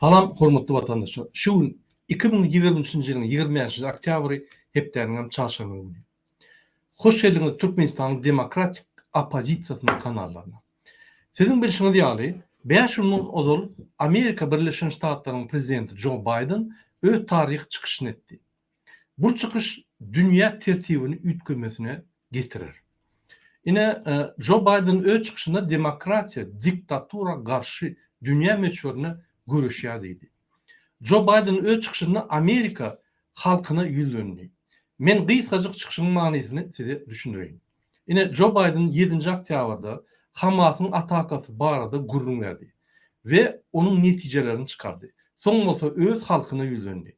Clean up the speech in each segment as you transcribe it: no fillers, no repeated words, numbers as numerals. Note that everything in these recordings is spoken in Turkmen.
Salam hormatly watandaşlar. Şu gün 2023-nji ýylyň 25-nji oktýabry hepdäniň hem çarşenbe güni. Hoş geldiňiz Türkmenistanyň demokratik oppozisiýasynyň kanallaryna. Siziň bilşiňiz ýaly, bäş gün mundan ozal Amerika Birleşen Ştatlarynyň prezidenti Jo Baýden öz taryhy çykyşyny etdi. Bul çykyş dünýä tertibini üýtgemesine getirer. Ine, Jo Baýden öz çykyşynda demokratiýa diktatura garşy dünýä möçberinde göreşýär diýdi. Jo Baýden öz çykyşynda Amerika halkyna ýüzlendi. Men gysgajyk çykyşyň manysyny size düşündireýin. Ine, Jo Baýden ýedinji oktýabrda Hamasyň atakasy barada gürrüň berdi we onuň netijelerini çykardy. Soň bolsa öz halkyna ýüzlendi.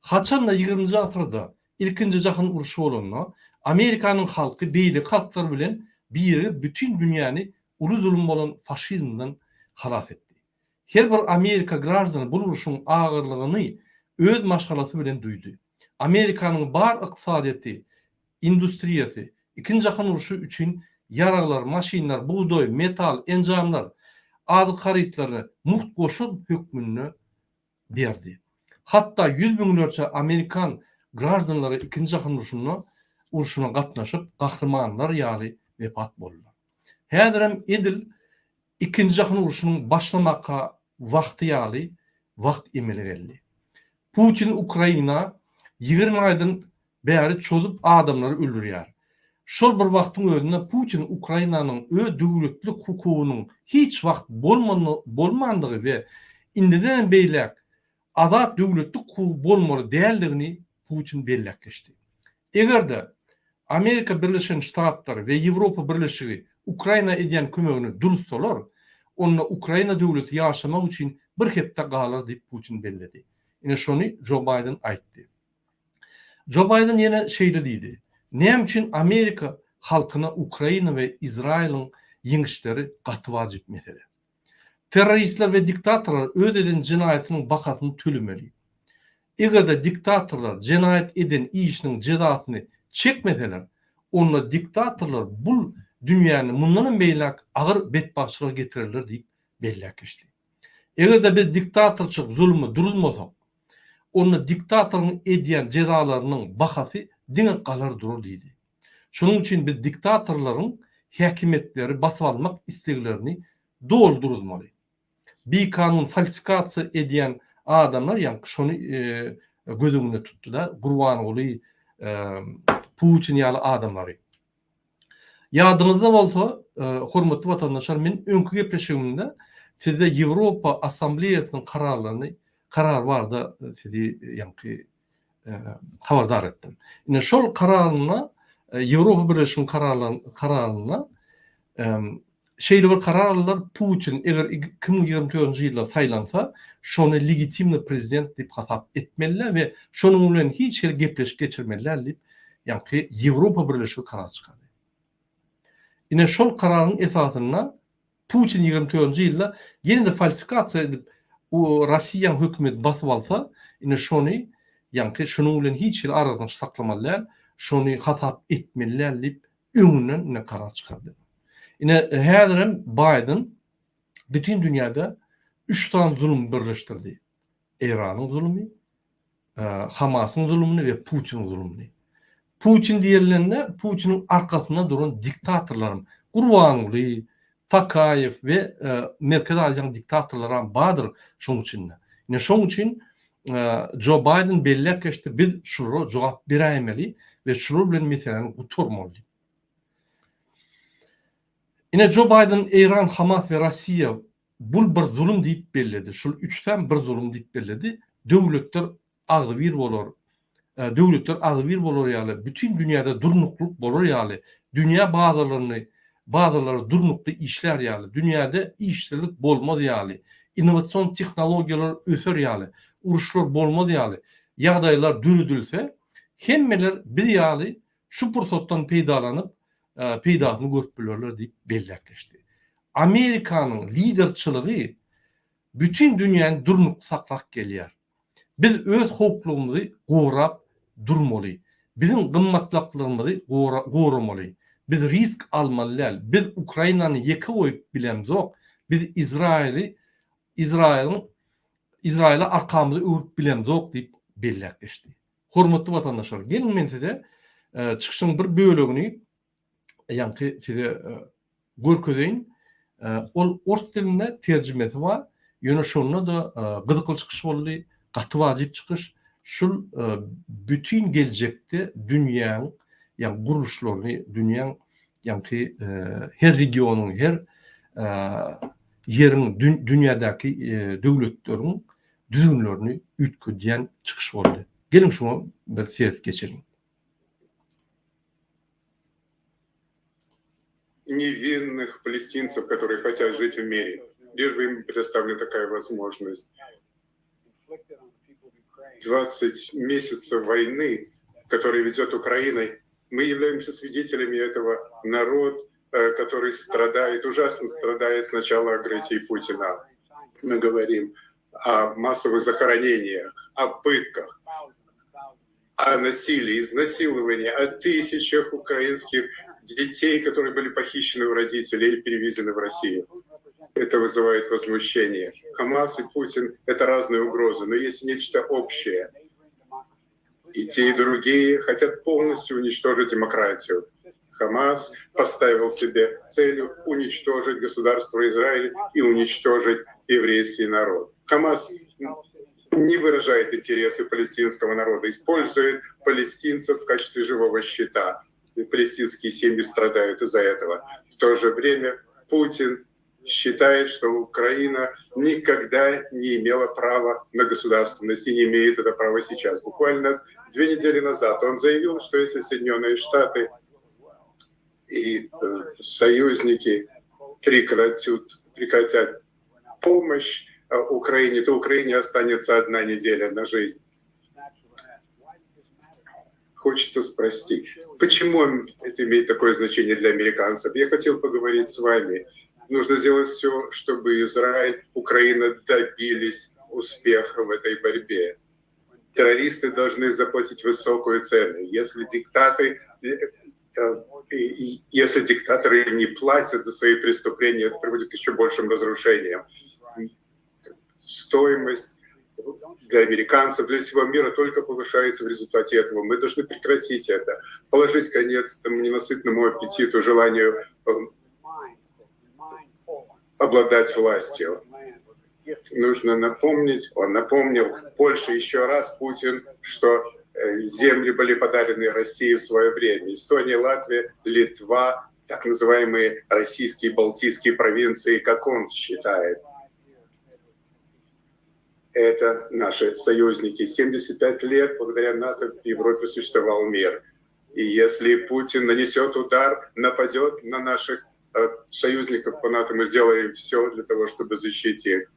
Haçan-da ýigriminji asyrda Ilkinji jahan urşy bolanda, Amerikanyň halky beýleki halklar bilen birigip bütin dünýäni uly zulum bolan faşizmden halas etdi. Her bir amerika graždany bul urşuň agyrlygyny öz maşgalasy bilen duýdy. Amerikanyň bar ykdysadyýeti, industriýasy, Ikinji jahan urşy üçin ýaraglar, maşynlar, bugdaý, metal, enjamlar, azyk harytlaryny mugt goşun hökmünde berdi. Hatda ýüz müňlerçe amerikan graždanlary Ikinji jahan urşunda urşuna gatnaşyp, gahrymanlar ýaly wepat boldular. Häzirem edil Ikinji jahan urşunyň başlamaka wagty ýaly wagt emele geldi. Putin Ukraina 20 aýdan bäri çozup adamlary öldürýär. Şol bir wagtyň özünde Putin Ukrainanyň öz döwletlik hukugynyň hiç wagt bolmandygy we indidenem beýläk azat döwletlik hukugy bolmaly däldigini Putin belläp geçdi. Eger-de Amerika Birleşen Ştatlary we Ýewropa Birleşigi Ukraina edýän kömegini duruzsalar, onda Ukraina döwleti ýaşamak üçin bir hepde galar diýip Putin belledi. Ine şony Jo Baýden aýtdy. Jo Baýden ýene şeýle diýdi, Näme üçin Amerika halkyna Ukraina we Izraýylyň ýeňişleri gaty wajyp mesele. Terroristler we diktatorlar öz eden jenaýatynyň bahasyny tölemeli. Eger-de diktatorlar jenaýat eden işiniň jezasyny çekmeseler, onda diktatorlar bul dünýäni mundanam beýläk agyr betbagtçylyga getirerler diýip belläp geçdi. Eger-de biz diktatorçylyk zulmy duruzmasak, onda diktatoryň edýän jezalarynyň bahasy diňe galar durur diýdi. Şonuň üçin biz diktatorlaryň häkimiýetleri basyp almak isleglerini doly duruzmaly. Bikanun falsifikasiýa edýän adamlar ýaňky şony göz öňünde tutdy-da, Gurbanguly, Putin ýaly adamlary. Ýadyňyzda bolsa, hormatly watandaşlar, men öňki gepleşigimde sizde Ýewropa Assambleýasynyň kararlaryny, karary barada sizi ýaňky habardar etdim. Ine şol kararynda, Ýewropa Birleşiginiň kararynda şeýle bir karar aldylar, Putin eger 2024-nji ýylda saýlansa, şony legitimny prezident diýip hasap etmeliler we şonuň bilen hiç hili gepleşik geçirmeli däl diýip, ýaňky Ýewropa Birleşigi karar çykardy. Ine şol kararyň esasynda Putin 24-nji ýylda ýene-de falsifikasiýa edip, Russiýanyň hökümeti basyp alsa, ine şony ýaňky şunuň bilen hiç hili aragatnaşyk saklamaly däl, şony hasap etmeli däl diýip öňünden ine karar çykardy. Ine häzirem Baýden bütin dünýäde üç sany zulum birleşdirdi. Eýranyň zulumy, Hamasyň zulumyny we Putiniň zulumyny. Putin diýilende Putiniň arkasynda duran diktatorlaram Gurbanguly, Tokaýew we Merkezi Aziýanyň diktatorlaram bardyr şoň içinde. Ine şoň üçin Jo Baýden belläp geçdi, biz şulara jogap beräýmeli we şular bilen meseläni gutarmaly diýip. Ine Jo Baýden Eýran, Hamas we Russiýa bul bir zulum diýip belledi. Şul üçüsem bir zulum diýip belledi. Döwletler agzybir bolar, döwletler agzybir bolar ýaly, bütin dünýäde durnuklylyk bolar ýaly, dünýä bazarlaryny bazarlary durnukly işlär ýaly, dünýäde işsizlik bolmaz ýaly, innowasion tehnologiýalar öser ýaly, uruşlar bolmaz ýaly ýagdaýlar döredilse, hemmeler biz ýaly şu pursatdan peýdalanyp, peýdasyny görüp bilerler diýip belläp geçdi. Amerikanyň liderçiligi bütin dünýäni durnukly saklap gelýär. Biz öz howplugymyzy gorap durmaly. Biziň gymmatlyklarymyzy goramaly. Biz risk almaly däl. Biz Ukrainany ýeke goýup bilemzok. Biz Izraýyly Izraýylyň. Izraýyla arkamyzy öwrüp bilemzok diýip belläp geçdi. Hormatly watandaşlar, geliň men size çykyşyň bir bölegini ýaňky size görkezeýin. Ol ors dilinde terjimesi bar. Ýöne şonda-da gyzykly çykyş boldy, gaty wajyp çykyş. Şul bütin geljekde dünýäň ýa gurluşlaryny, dünýäň ýaňky her regionyň, her ýeriň dünýädäki döwletleriň düzgünlerini üýtgedýän çykyş boldy. Geliň şuňa bir seret geçeliň. Невинных палестинцев, которые хотят жить в мире, лишь бы им предоставлена такая возможность. 20 месяцев войны, которую ведет Украина, мы являемся свидетелями этого. Народ, э, который страдает, ужасно страдает с начала агрессии Путина. Мы говорим о массовых захоронениях, о пытках, о насилии, изнасиловании, о тысячах украинских детей, которые были похищены у родителей и перевезены в Россию. Это вызывает возмущение. Хамас и Путин — это разные угрозы, но есть нечто общее. И те, и другие хотят полностью уничтожить демократию. Хамас поставил себе целью уничтожить государство Израиль и уничтожить еврейский народ. Хамас не выражает интересы палестинского народа, использует палестинцев в качестве живого щита. И палестинские семьи страдают из-за этого. В то же время Путин считает, что Украина никогда не имела права на государственность и не имеет это право сейчас. Буквально две недели назад он заявил, что если Соединенные Штаты и э, союзники прекратят, прекратят помощь э, Украине, то Украине останется одна неделя на жизнь. Хочется спросить, почему это имеет такое значение для американцев? Я хотел поговорить с вами. Нужно сделать все, чтобы Израиль, Украина добились успеха в этой борьбе. Террористы должны заплатить высокую цену. Если диктаты, э, э, если диктаторы не платят за свои преступления, это приводит к еще большим разрушениям. Стоимость для американцев, для всего мира только повышается в результате этого. Мы должны прекратить это, положить конец этому ненасытному аппетиту, желанию э, обладать властью. Нужно напомнить, он напомнил Польше еще раз, Путин, что э, земли были подарены России в свое время. Эстония, Латвия, Литва, так называемые российские балтийские провинции, как он считает. Это наши союзники. 75 лет благодаря НАТО в Европе существовал мир. И если Путин нанесет удар, нападет на наших э, союзников по НАТО, мы сделаем все для того, чтобы защитить их.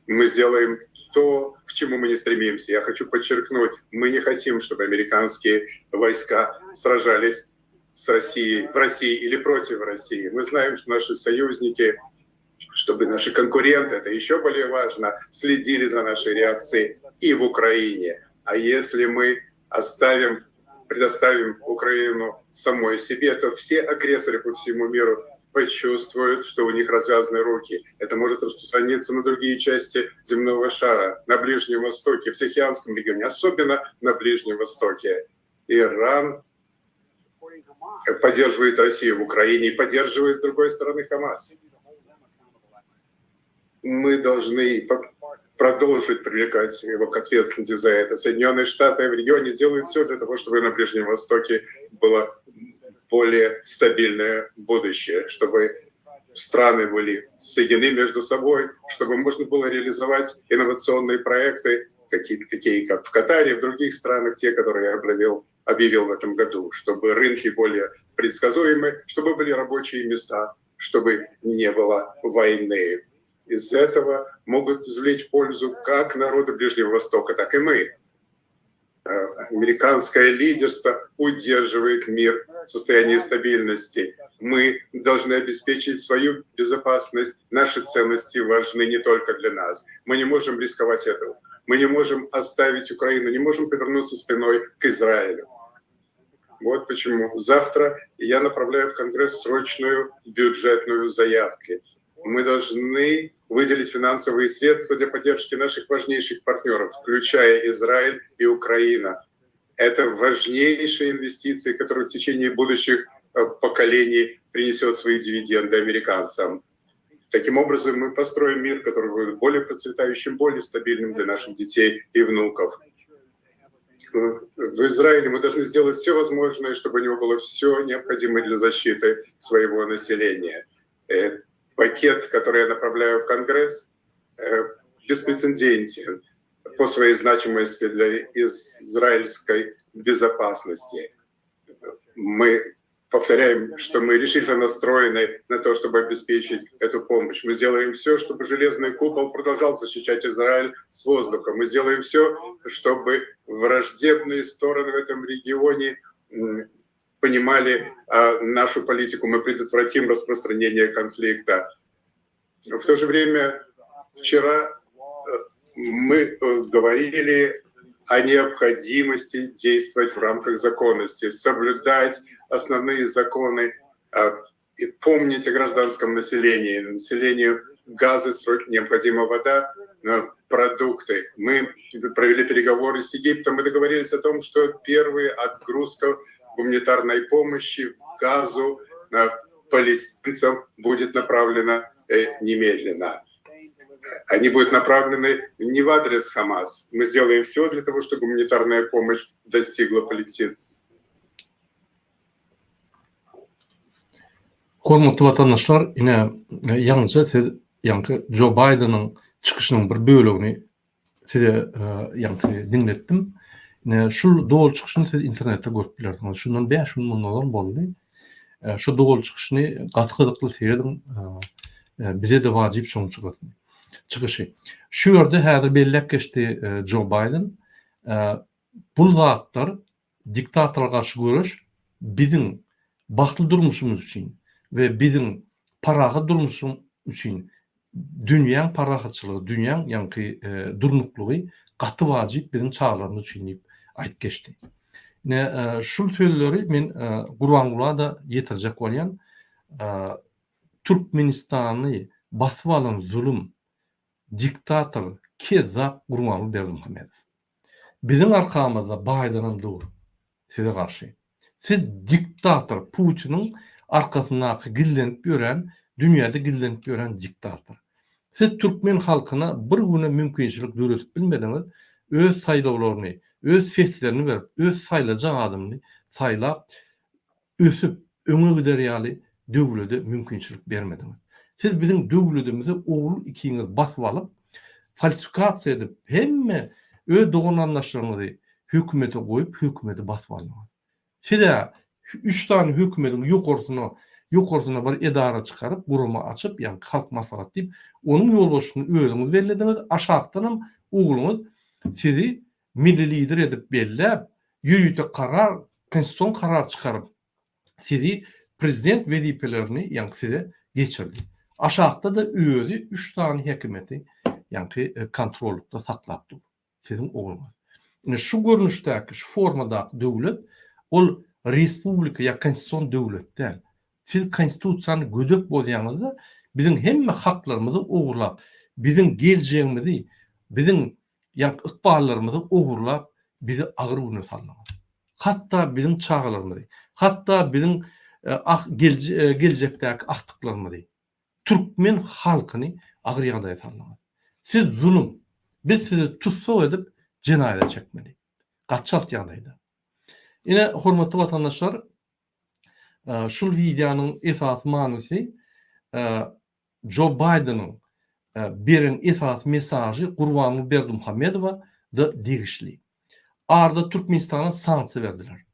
Мы сделаем то, к чему мы не стремимся. Я хочу подчеркнуть, мы не хотим, чтобы американские войска сражались с Россией, в России или против России. Мы знаем, что наши союзники, чтобы наши конкуренты, это еще более важно, следили за нашей реакцией и в Украине. А если мы оставим, предоставим Украину самой себе, то все агрессоры по всему миру почувствуют, что у них развязаны руки. Это может распространиться на другие части земного шара, на Ближнем Востоке, в Тихоокеанском регионе, особенно на Ближнем Востоке. Иран поддерживает Россию в Украине и поддерживает, с другой стороны, Хамас. Мы должны продолжить привлекать его к ответственности за это. Соединенные Штаты в регионе делают все для того, чтобы на Ближнем Востоке было более стабильное будущее, чтобы страны были соединены между собой, чтобы можно было реализовать инновационные проекты, такие, такие как в Катаре, в других странах, те, которые я объявил, объявил в этом году, чтобы рынки более предсказуемы, чтобы были рабочие места, чтобы не было войны. Из этого могут извлечь пользу как народы Ближнего Востока, так и мы. Э, американское лидерство удерживает мир в состоянии стабильности. Мы должны обеспечить свою безопасность. Наши ценности важны не только для нас. Мы не можем рисковать этому. Мы не можем оставить Украину, не можем повернуться спиной к Израилю. Вот почему завтра я направляю в Конгресс срочную бюджетную заявку. Мы должны выделить финансовые средства для поддержки наших важнейших партнеров, включая Израиль и Украина. Это важнейшие инвестиции, которые в течение будущих э, поколений принесет свои дивиденды американцам. Таким образом, мы построим мир, который будет более процветающим, более стабильным для наших детей и внуков. В Израиле мы должны сделать все возможное, чтобы у него было все необходимое для защиты своего населения. Э, пакет, который я направляю в Конгресс, э, беспрецедентен по своей значимости для израильской безопасности. Мы повторяем, что мы решительно настроены на то, чтобы обеспечить эту помощь. Мы сделаем все, чтобы железный купол продолжал защищать Израиль с воздуха. Мы сделаем все, чтобы враждебные стороны в этом регионе понимали а, нашу политику. Мы предотвратим распространение конфликта. В то же время вчера э, мы э, говорили о необходимости действовать в рамках законности, соблюдать основные законы а, и помнить о гражданском населении. Населению Газы необходима вода, продукты. Мы провели переговоры с Египтом и договорились о том, что первая отгрузка гуманитарной помощи в Газу палестинцам будет направлена э, немедленно они будут направлены не в адрес Хамас. Мы сделаем все для того, чтобы гуманитарная помощь достигла Палестины. Hormatly watandaşlar, ine ýaňyja siz ýaňky Jo Baýdeniň çykyşynyň bir bölegini size ýaňky diňletdim. Ine şul doly çykyşyny siz internetde görüp bilersiňiz. Şundan 5 gün mundan ozal boldy. Şu doly çykyşyny gaty gyzykly serediň. Bize-de wajyp şoň çykyşy. Şu ýerde häzir belläp geçdi Jo Baýden. Bul zatlar diktatora garşy göreş biziň bagtly durmuşymyz üçin we biziň parahat durmuşym üçin dünýäň parahatçylygy, dünýäň ýaňky durnuklygy gaty wajyp biziň çagalarymyz üçin diýip aýdyp geçdi. Ine şul sözleri men Gurbangula-da ýetirjek bolýan. Türkmenistany basyp alan zulum, diktator, kezzap Gurbanguly Berdimuhamedow. Biziň arkamyzda Baýdenam dur size garşy. Siz diktator Putiniň arkasyndaky gizlenip ýören dünýäde gizlenip ýören diktator. Siz türkmen halkyna bir güne mümkinçilik döredip bilmediňiz öz saýlawlaryny öz seslerini berip öz saýlajak adamyny saýlap ösüp, öňe gider ýaly döwlede mümkinçilik bermediňiz. Siz biziň döwledimizi ogul ikiňiz basyp alyp, falsifikasiýa edip, hemme öz dogan-garyndaşlaryňyzy hökümete goýup, hökümeti basyp aldyňyz. Siz-ä üç sany hökümediň ýokarsyna, ýokarsyna bir edara çykaryp, gurama açyp, ýagny Halk Maslahaty diýip, onuň ýolbaşçysyny özüňiz bellediňiz, aşakdanam ogluňyz sizi Milli Lider edip belläp, ýörite karar, konstitusion karar çykaryp, sizi prezident wezipelerini, ýaňky size geçirdi. Aşakda-da özi üç sany häkimiýeti, ýaňky kontrollykda saklap dur. Siziň ogluňyz. Ine şu görnüşdäki, şu formadaky döwlet, ol respublika ýa konstitusion döwlet däl. Siz konstitusiýany gödek bozýaňyz-da, biziň hemme haklarymyzy ogurlap, biziň geljegimizi, biziň Ýaňky ykballarymyzy ogurlap, bizi agyr güne saldyňyz. Hatda biziň çagalarymyzy, hatda biziň geljekdäki agtyklarymyzy, türkmen halkyny agyr ýagdaýa saldyňyz. Siz zulum. Biz sizi tussag edip, jenaýata çekmeli. Gaty çalt ýagdaýda. Ine, hormatly watandaşlar, şul wideonyň esasy manysy Jo Baýdeniň beren esasy mesažy Gurbanguly Berdimuhamedowa da degişli. Arda Türkmenistana sanksiýa berdiler.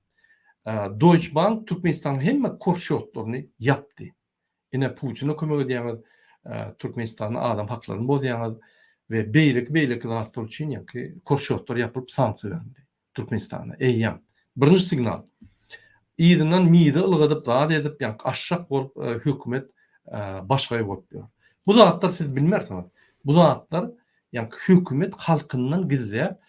Deutsche Bank Türkmenistanyň hemme korşýotlaryny ýapdy. Ine Putine kömek edýäňiz, Türkmenistanda adam haklaryny bozýaňyz we beýleki beýleki zatlar üçin ýaňky korşýotlar ýapylyp sanksiýa berildi. Türkmenistanda eýýäm birinji signal. Yzyndan mizi ylgadyp zat edip ýaňky aşşak bolup hökümet başgaý bolup ýör. Bu zatlar siz bilmersiňiz. Bu zatlar ýaňky hökümet halkyndan gizläp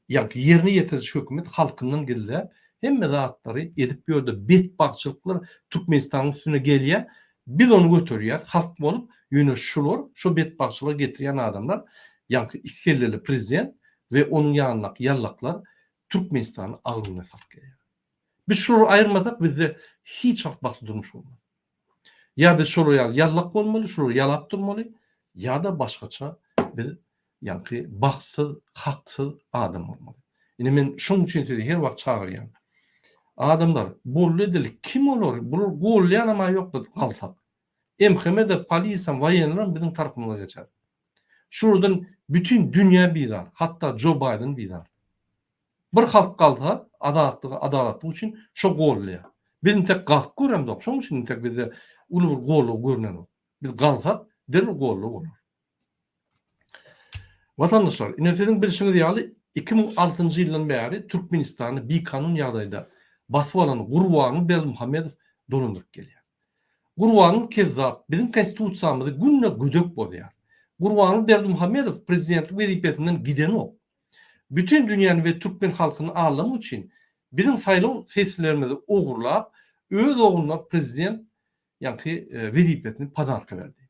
ýaňky ýerine ýetiriji hökümet halkyndan gizläp hemme zatlary edip ýörde betbagtçylyklar Türkmenistanyň üstüne gelýär. Biz ony göterýäs halk bolup, ýöne şular, şo betbagtçylyga getirýän adamlar, ýaňky ikikelleli prezident we onuň ýanyndaky ýallaklar Türkmenistany agyr güne salyp gelýär. Biz şulary aýyrmasak bizde hiç wagt bagtly durmuş bolmaz. Ýa biz şolar ýaly ýallak bolmaly, şulary ýalap durmaly, ýa-da başgaça biz ýaňky bagtsyz, haksyz adam bolmaly. Ine men şoň üçin sizi her wagt çagyrýan. Adamlar, boldy edeli, kim olar, bular golýanam-a ýok biz galsak. MHM-de, polisam, waýenleram biziň tarapymyza geçer. Şulardan bütin dünýä bizar, hatda Jo Baýden bizar. Bir halk galsa azatlygy adalatlyk üçin şo gollaýar. Biz intek galyp göremzok şoň üçin intek bizde uly bir gollag görnenok. Biz galsak derrew gollag bolar. Watandaşlar ine siziň bilşiňiz ýaly 2006-njy ýyldan bäri Türkmenistany bikanun ýagdaýda basyp alan Gurbanguly Berdimuhamedow dolandyryp gelýär. Gurbanguly kezzap biziň konstitusiýamyzy günde gödek bozýar. Gurbanguly Berdimuhamedow prezidentlik wezipesinden gidenok. Bütin dünýäni we türkmen halkyny aldamak üçin biziň saýlaw seslerimizi ogurlap öz ogluna prezident ýaňky wezipesini podarka berdi.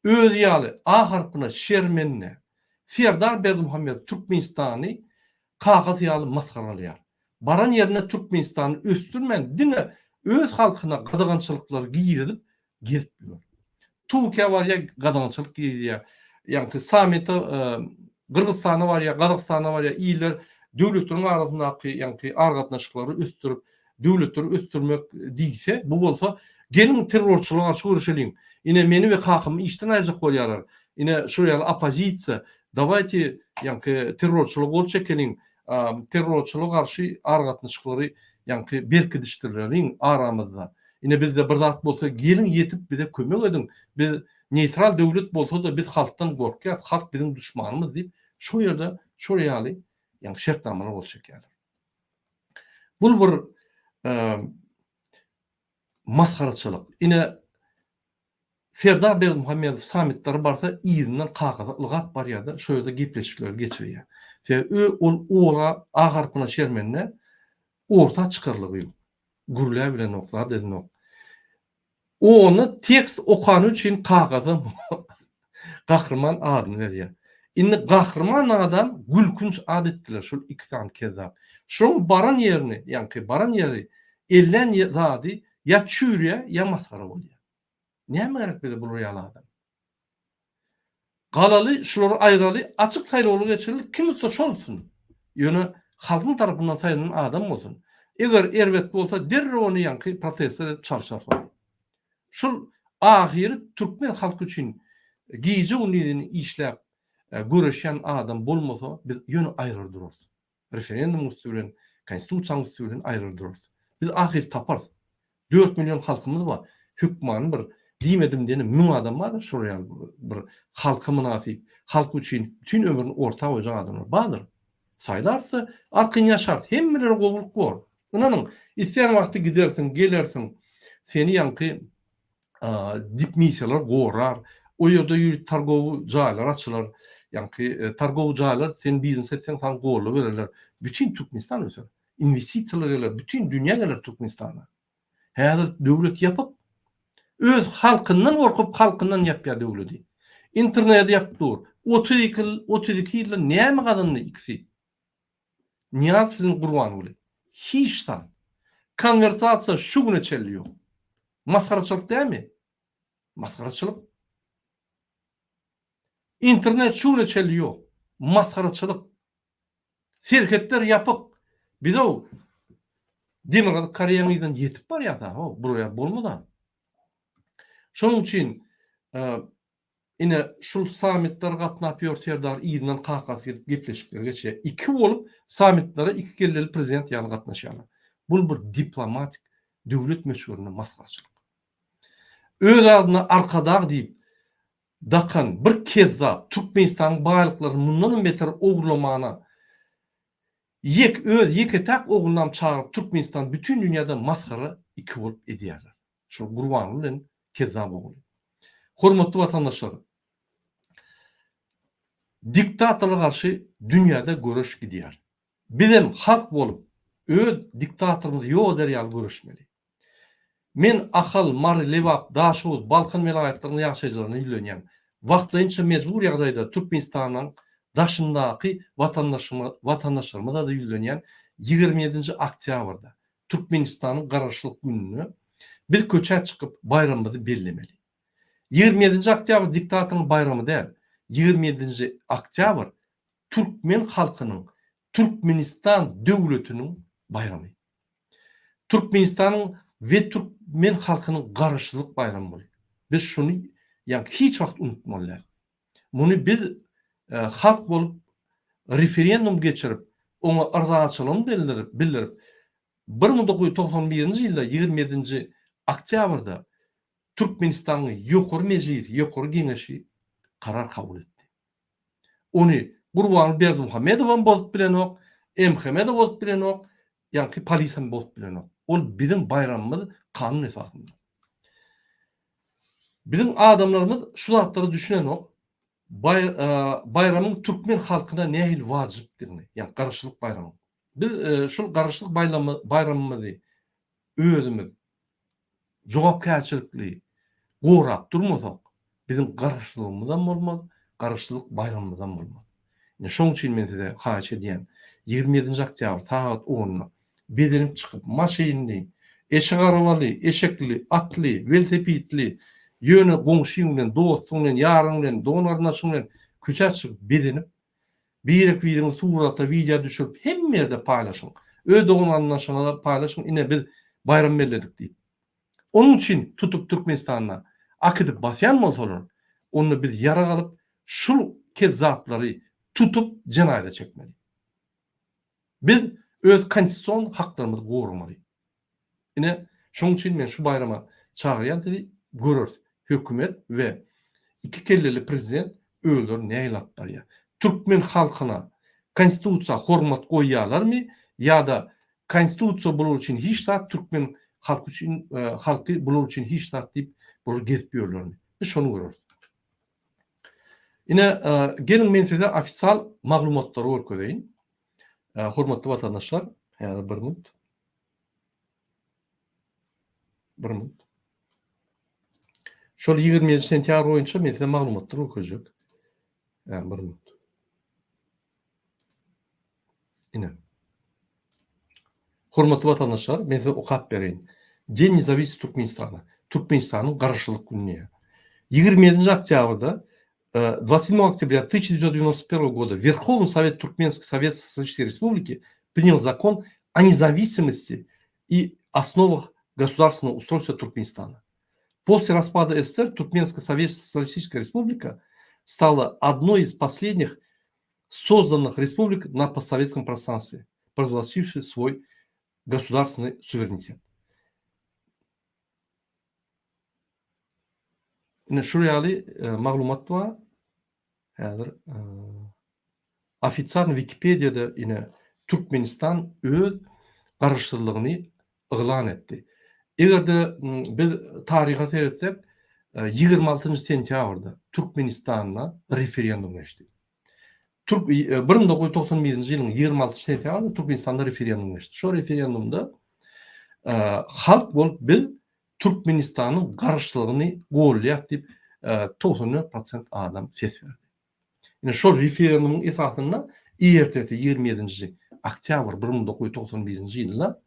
Özi ýaly A harpyna şermende Serdar Berdimuhamedow Türkmenistany kakasy ýaly masgaralaýar. Baran ýerinde Türkmenistany ösdürmän diňe öz halkyna gadagançylyklary girizip gezip ýör. Türkiýä barýar gadagançylyk girizýär. Ýaňky sammite Gyrgyzystana barýar, Gazagystana barýar. Iller döwletleriň arasyndaky ýaňky aragatnaşyklary ösdürip, döwletleri ösdürmek diýse, bu bolsa geliň terrorçylyga garşy göreşeliň. Ine meni we kakamy işden aýyrjak bolýarlar. Ine şu ýaly oppozisiýa, dawaýte ýaňky terrorçylyga gol çekeliň, terrorçylyga garşy aragatnaşyklary ýaňky berkidişdireliň aramyzda. Ine bizde bir zat bolsa geliň ýetip bize kömek ediň. Biz neýtral döwlet bolsa-da biz halkdan gorkýas, halk biziň duşmanymyz diýip şo ýerde şol ýaly ýaňky şertnamalara gol çekýärler. Bul bir masgaraçylyk. Ine Serdar Berdimuhamedow sammitlere barsa yzyndan kakasy ylgap barýar-da şo ýerde gepleşikleri geçirýär. Sebäbi ol ola A harpyna şermende orta çykarlygy ýok. Gürläbilenok, zat edenok. Ony tekst okany üçin kakasy Gahryman adyny berýär. Indi Gahryman adam gülkünç at etdiler şol iki sany kezzap. Şoň baran ýerini, ýaňky baran ýeri, ellän zady ýa çüýrýär, ýa masgara bolýar. Näme gerek bize bular ýaly adam. Galaly şulary aýraly açyk saýlawlar geçireli kim utsa şol utsun. Ýöne halkyň tarapyndan saýlanan adam bolsun. Eger erbet bolsa derrew ony ýaňky protestler edip çalşarys ony. Şul ahyry türkmen halky üçin gije gündizini işläp göreşýän adam bolmasa biz ýöne aýrar durarys. Referendumyň üsti bilen, konstitusiýanyň üsti bilen aýrar durarys. Biz ahyry taparys. 4 million halkymyz bar. Hökmany bir diýmedim diýene 1000 adam bardyr şolar ýaly bir halka mynasyp, halk üçin bütin ömrüni orta goýjak adamlar bardyr. Saýlarys-da, arkaýyn ýaşarys. Hemmelere gowulyk bor. Ynanyň, islän wagty gidersiň, gelersiň. Seni ýaňky dipmissiýalar gorar. O ýerde ýörite targowy jaýlar açylar. Ýaňky targowy jaýlar sen biznes etseň saňa goldaw bererler. Bütin Türkmenistan öser. Inwestisiýalar geler, bütin dünýä geler Türkmenistana. Häzir döwlet ýapyk. Öz halkyndan gorkup halkyndan ýapýar döwledi. Interneti ýapyp dur. 32 ýyl, 32 ýylda näme gazandy ikisi? Nyýazow bilen Gurbanguly. Hiç zat. Konwersasiýa şu güne çenli ýok. Masgaraçylyk dälmi? Masgaraçylyk. Internet şu güne çenli ýok. Masgaraçylyk. Serhetler ýapyk. Biz-ow Demirgazyk Koreýanyň yzyndan ýetip barýas-a, how, bular ýaly bolmaz-a. Şonuň üçin ine şul sammitler gatnap ýör Serdar yzyndan kakasy gidip gepleşikler geçirýär. Iki bolup sammitlere iki kelleli prezident ýaly gatnaşýarlar. Bul bir diplomatik döwlet möçberinde masgaraçylyk. Öz adyna Arkadag diýip dakan bir kezzap Türkmenistanyň baýlyklaryny mundanam beter ogurlamana ýek öz ýeke-täk oglunam çagyryp Türkmenistany bütin dünýäde masgara iki bolup edýärler. Şol Gurbanguly bilen kezzap ogly. Hormatly watandaşlar diktatorlara garşy dünýäde göreş gidýär. Bizem halk bolup öz diktatorymyzy ýok eder ýaly göreşmeli. Men Ahal, Mary, Lebap, Daşoguz, Balkan welaýatlarynyň ýaşaýjylaryna ýüzlenýän. Wagtlaýynça mejbur ýagdaýda Türkmenistanyň daşyndaky watandaşlarymyza-da ýüzlenýän, 27-nji oktýabrda, Türkmenistanyň Garaşsyzlyk gününde biz köçä çykyp baýramymyzy bellemeli. 27-nji oktýabr diktatoryň baýramy däl, 27-nji oktýabr türkmen halkynyň, Türkmenistan döwletiniň baýramy. Türkmenistanyň we türkmen halkynyň Garaşsyzlyk baýramy bul. Biz şuny ýa hiç wagt unutmaly däl. Muny biz halk bolup referendum geçirip, oňa yrzaçylygyny bildirip, bildirip, 1991-nji ýylda 27-nji oktýabrda Türkmenistanyň Ýokary Mejlisi, Ýokary Geňeşi karar kabul etdi. Ony Gurbanguly Berdimuhamedowam bozup bilenok, MHM-de bozup bilenok, ýaňky polisam bozup bilenok. Ol biziň baýramymyz kanun esasynda. Biziň adamlarymyz şu zatlara düşünenok. Baýramyň türkmen halkyna nähili wajypdygyny, ýagny Garaşsyzlyk baýramyň. Biz şul Garaşsyzlyk baýramymyzy özümiz jogapkärçilikli gorap durmasak, biziň Garaşsyzlygymyzam bolmaz, Garaşsyzlyk baýramymyzam bolmaz. Ine, şonuň üçin men size haýyş edýän, 27-nji oktýabr sagat onda bezenip çykyp, maşynly, eşek arabaly, eşekli, atly, welosipedli, ýöne goňşyň bilen, dostuň bilen, ýaryň bilen, dogan-garyndaşyň bilen köçä çykyp bezenip, birek-biriňi surata, wideo düşürip hemme ýerde paýlaşyň. Öz dogan-garyndaşyňyza paýlaşyň, ine biz baýram belledik diýip. Onuň üçin tutup Türkmenistanda akidip basýan bolsalar, onda biz ýarag alyp şul kezzaplary tutup jenaýata çekmeli. Biz öz konstitusion haklarymyzy goramaly. Ine, şonuň üçin men şu baýrama çagyrýan sizi, göreris, hökümet we iki kelleli prezident özlerini nähili alyp barýar. Türkmen halkyna, konstitusiýa hormat goýýarlarmy ýa-da konstitusiýa bular üçin hiç zat, türkmen halky üçin, halky bular üçin hiç zat diýip bular gezip ýörlermi? Biz şony göreris. Ine, geliň men size ofisial maglumatlary görkezeýin. Hormatly watandaşlar, häzir bir minut. Bir minut. Şol 27 sentýabr boýunça men size maglumatlary görkezjek. Bir minut. Ine. Hormatly watandaşlar, men size okap bereýin. День независимости Туркменистана. Türkmenistanyň Garaşsyzlyk güni. 27 oktýabrda 27 октября 1991 года Верховный Совет Туркменской Советской Социалистической Республики принял закон о независимости и основах государственного устройства Туркменистана. После распада СССР Туркменская Советская Социалистическая Республика стала одной из последних созданных республик на постсоветском пространстве, провозгласившей свой государственный суверенитет. Ine şul ýaly maglumat bar. Häzir ofitsial Wikipediýada ine Türkmenistan öz garaşsyzlygyny yglan etdi. Eger-de biz taryha seretsek, 26-njy sentýabrda Türkmenistanda referendum geçdi. Türk 1991-nji ýylyň 26 sentýabrynda Türkmenistanda referendum geçdi. Şo referendumda halk bolup biz Türkmenistanyň garaşsyzlygyny golýas diýip 94 prosent adam ses berdi. Ine şol referendumyň esasynda ertesi 27-nji oktýabr 1991-nji ýylda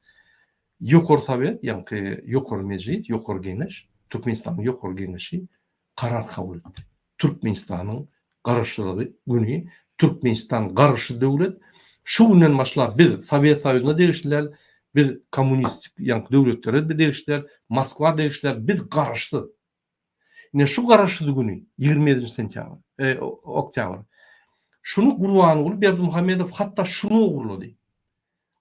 Ýokary Sowet, ýaňky Ýokary Mejlis, Ýokary Geňeş, Türkmenistanyň Ýokary Geňeşi karar kabul etdi. Türkmenistanyň Garaşsyzlygy güni, Türkmenistan garaşsyz döwlet. Şu günden başlap biz Sowet Soýuzyna degişli däl, biz kommunistik ýaňky döwletlere degişli däl, Moskwa degişli däl, biz garaşsyz. Ine şu garaşsyz güni, 27 sentýabr, e, oktýabr. Şuny Gurbanguly Berdimuhamedow hatda şuny ogurlady.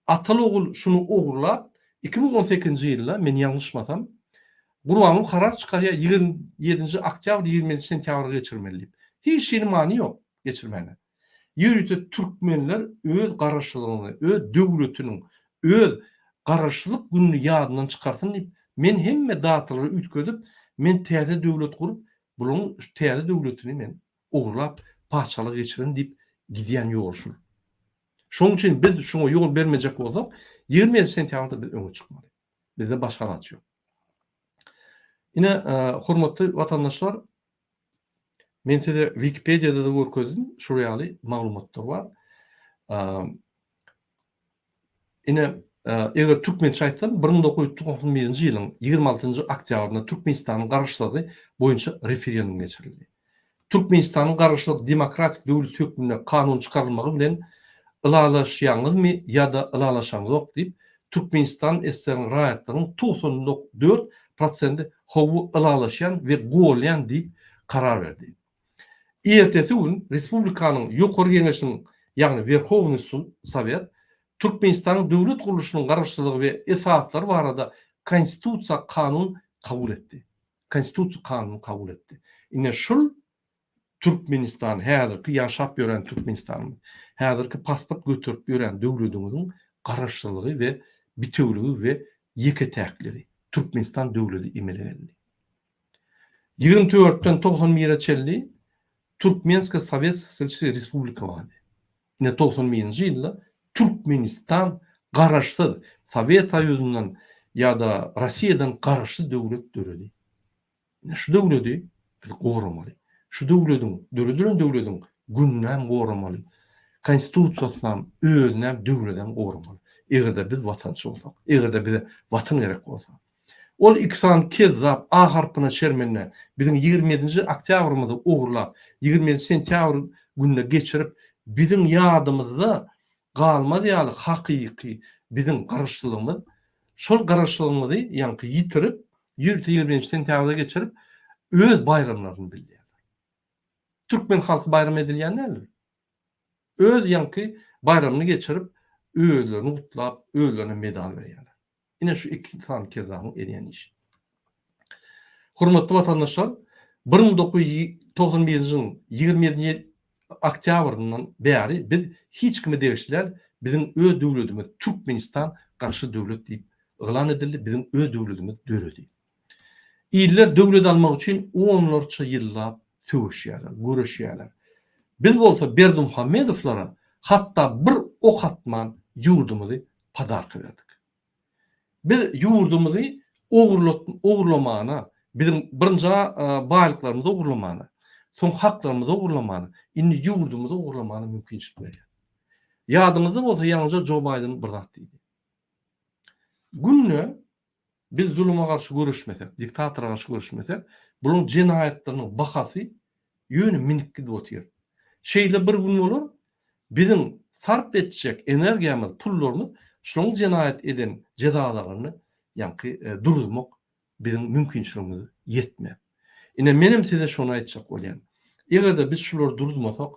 Ataly-ogul şuny ogurlap, 2018-nji ýylda, men ýalňyşmasam, Gurbanguly karar çykarýar, 27-nji oktýabr, 27-nji sentýabra geçirmeli diýip. Hiç hili many ýok geçirmäne. Ýörite türkmenler öz garaşsyzlygyny, öz döwletiniň, öz garaşsyzlyk gününi ýadyndan çykarsyn diýip, men hemme datalary üýtgedip, men täze döwlet gurup, bularyň şu täze döwletini men ogurlap, patyşalyga geçirerin diýip gidýän ýoly şul. Şonuň üçin biz şuňa ýol bermejek bolsak, 27 sentýabrda biz öňe çykmaly. Bizde başga alaç ýok. Ine, hormatly watandaşlar, men size Wikipediýada-da görkezdim, şul ýaly maglumatlar bar. Ine, eger türkmençe aýtsam, 1991-nji ýylyň 26-njy oktýabrynda Türkmenistanyň Garaşsyzlygy boýunça referendum geçirildi. Türkmenistanyň Garaşsyz demokratik döwlet hökmünde kanun çykarylmagy bilen ylalaşýaňyzmy ýa-da ylalaşaňzok diýip, Türkmenistan SSR-niň raýatlarynyň 94 prosendi hawa ylalaşýan we golýan diýip karar berdi. Ertesi gün Respublikanyň Ýokary Geňeşiniň, ýagny Werhownyý Sowet, Türkmenistanyň döwlet gurluşynyň garaşsyzlygy we esaslary barada Konstitusiýa kanun kabul etdi. Konstitusiýa kanuny kabul etdi. Ine şul Türkmenistan, häzirki ýaşap ýören Türkmenistanymyz, häzirki pasport göterip ýören döwlediňiziň garaşsyzlygy we bitewiligi we ýeke-täkligi, Türkmenistan döwledi emele geldi. 24-den 91-e çenli Türkmenska Sowet Sosialistik Respublika bardy. Ine 91-nji ýylda Türkmenistan garaşsyz Sowet Soýuzyndan ýa-da Rossiýadan garaşsyz döwlet döredi. Ine şu döwledi biz goramaly. Şu döwlediň, döredilen döwlediň gününem goramaly. Konstitusiýasynam, özünem, döwledem goramaly. Eger-de biz watançy bolsak, eger-de bize watan gerek bolsa. Ol iki sany kezzap A harpyna şermende biziň 27-nji oktýabrymyzy ogurlap, 27 sentýabr gününe geçirip, biziň ýadymyzda galmaz ýaly hakyky biziň garaşsyzlygymyz, şol garaşsyzlygymyzy ýaňky ýitirip, ýörite 27 sentýabrda geçirip, öz baýramlaryny belleýärler. Türkmen halky baýram edilýän däldir. Öz ýaňky baýramyny geçirip, özlerini gutlap, özlerine medal berýärler. Ine şu iki sany kezzabyň edýän işi. Hormatly watandaşlar, 1991-nji ýylyň 27-nji oktýabryndan bäri biz hiç kime degişli däl, biziň öz döwletimiz Türkmenistan garşy döwlet diýip yglan edildi, biziň öz döwletimiz döredi. Iller döwlet almak üçin onlarça ýyllap söweşýärler, göreşýärler. Biz bolsa Berdimuhamedowlara hatda bir ok atman ýurdumyzy podarka berdik. Biz ýurdumyzy ogurlamana, biziň birinji baýlyklarymyzy ogurlamana, soň haklarymyzy ogurlamana, indi ýurdumyzy ogurlamana mümkinçilik berýär. Ýadyňyzda bolsa ýaňyja Jo Baýden bir zat diýdi. Günde biz zuluma garşy göreşmesek, diktatora garşy göreşmesek, bularyň jenaýatlarynyň bahasy ýöne minip gidip otyr. Şeýle bir gün bolar, biziň sarp etjek energiýamyz, pullarymyz şolaryň jenaýat eden jezalaryny ýaňky duruzmak biziň mümkinçiligimiz ýetmez. Ine menem size şony aýtjak bolýan. Eger-de biz şulary duruzmasak,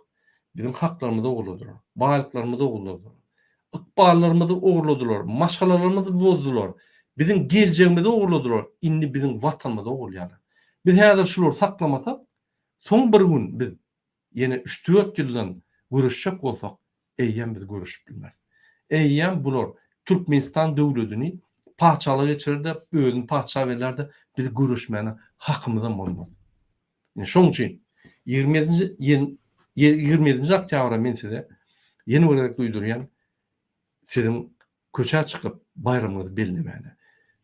biziň haklarymyzy ogurladylar, baýlyklarymyzy ogurladylar, ykballarymyzy ogurladylar, maşgalalarymyzy bozdular, biziň geljegimizi ogurladylar, indi biziň watanymyzy ogurlaýarlar. Biz häzir şulary saklamasak, soň bir gün biz ýene üç-dört ýyldan göreşjek bolsak, eýýäm biz göreşip bilmeris. Eýýäm bular Türkmenistan döwledini patyşalyga geçirer-de, özüni patyşa bellär-de, biz göreşmäne hakymyzam bolmaz. Ine şonuň üçin 27-nji 27-nji oktýabra men size ýene bir gezek duýdurýan, siziň köçä çykyp baýramyňyzy bellemäne.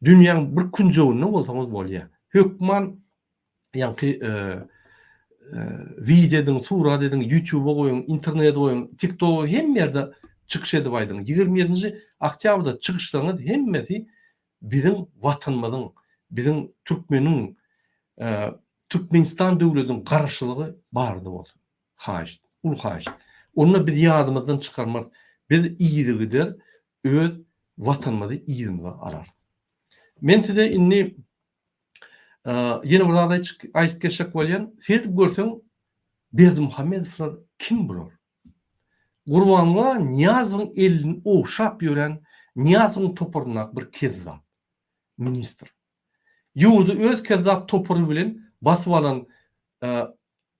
Dünýäň bir künjeginde bolsaňyz bolýar. Hökman ýaňky wideo ediň, surat ediň, YouTube-a goýuň, internete goýuň, TikTok-a hemme ýerde çykyş edip aýdyň. 27-nji oktýabrda çykyşlaryňyz hemmesi biziň Watanymyzyň, biziň türkmeniň, Türkmenistan döwletiniň garaşsyzlygy barada bolsun. Haýyşt, uly haýyşt. Onda biz ýadymyzdan çykarmarys. Biz yzygider öz Watanymyzy yzymyza alarys. Men size indi Ýene bir zat aýdyp geçjek bolýan, seredip görseň Berdimuhamedowlar kim bular? Gurbanguly Nyýazowyň elini ogşap ýören Nyýazowyň toparyndaky bir kezzap ministr. Ýurdy öz kezzap topary bilen basyp alan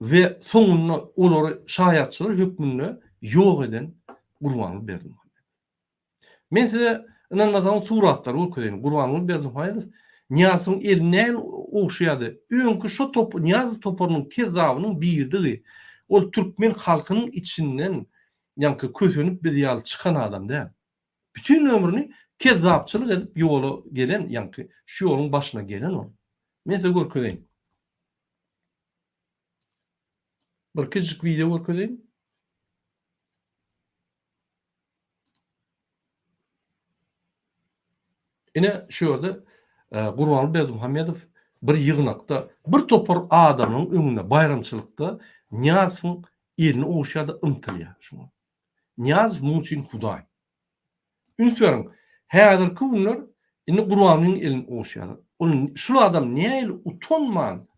we soňunda olary şaýatçylar hökmünde ýok eden Gurbanguly Berdimuhamedow. Men size ynanmasaňyz suratlary görkezeýin. Gurbanguly Berdimuhamedow Nyýazowyň elini nähili ogşaýardy? Öňki şo top Nyýazow toparynyň kezzabynyň birdigi. Ol türkmen halkynyň içinden ýaňky kösenip biz ýaly çykan adam däl. Bütin ömrüni kezzapçylyk edip ýola gelen ýaňky şu ýoluň başyna gelen ol. Men size görkezeýin. Bir kiçijik wideo görkezeýin. Ine şu ýerde Gurbanguly Berdimuhamedow bir ýygnakda bir topar adamyň öňünde baýramçylykda Nyýazowyň elini ogşaýar-da ymtylýar şuňa. Nyýazow muň üçin Hudaý. Üns beriň, häzirki günler indi Gurbangulyň elini ogşaýarlar. Ol şul adam nähili utanman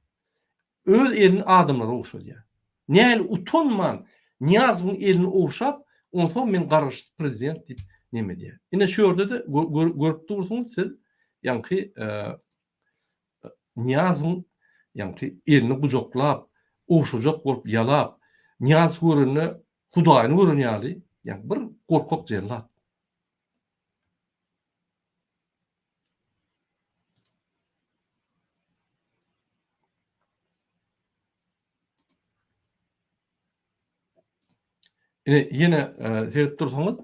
Öz elini adamlara ogşadýar. Nähili utanman Nyýazowyň elini ogşap, onsoň men garaşsyz prezident diýip neme edýär. Ine şu ýerde-de görüp dursuňyz siz ýaňky Nyýazowyň ýaňky elini gujaklap, ogşajak bolup ýalap, Nyýazow görende Hudaýyny gören ýaly, ýaňky bir gorkak jellat. Ine, ýene seredip dursaňyz,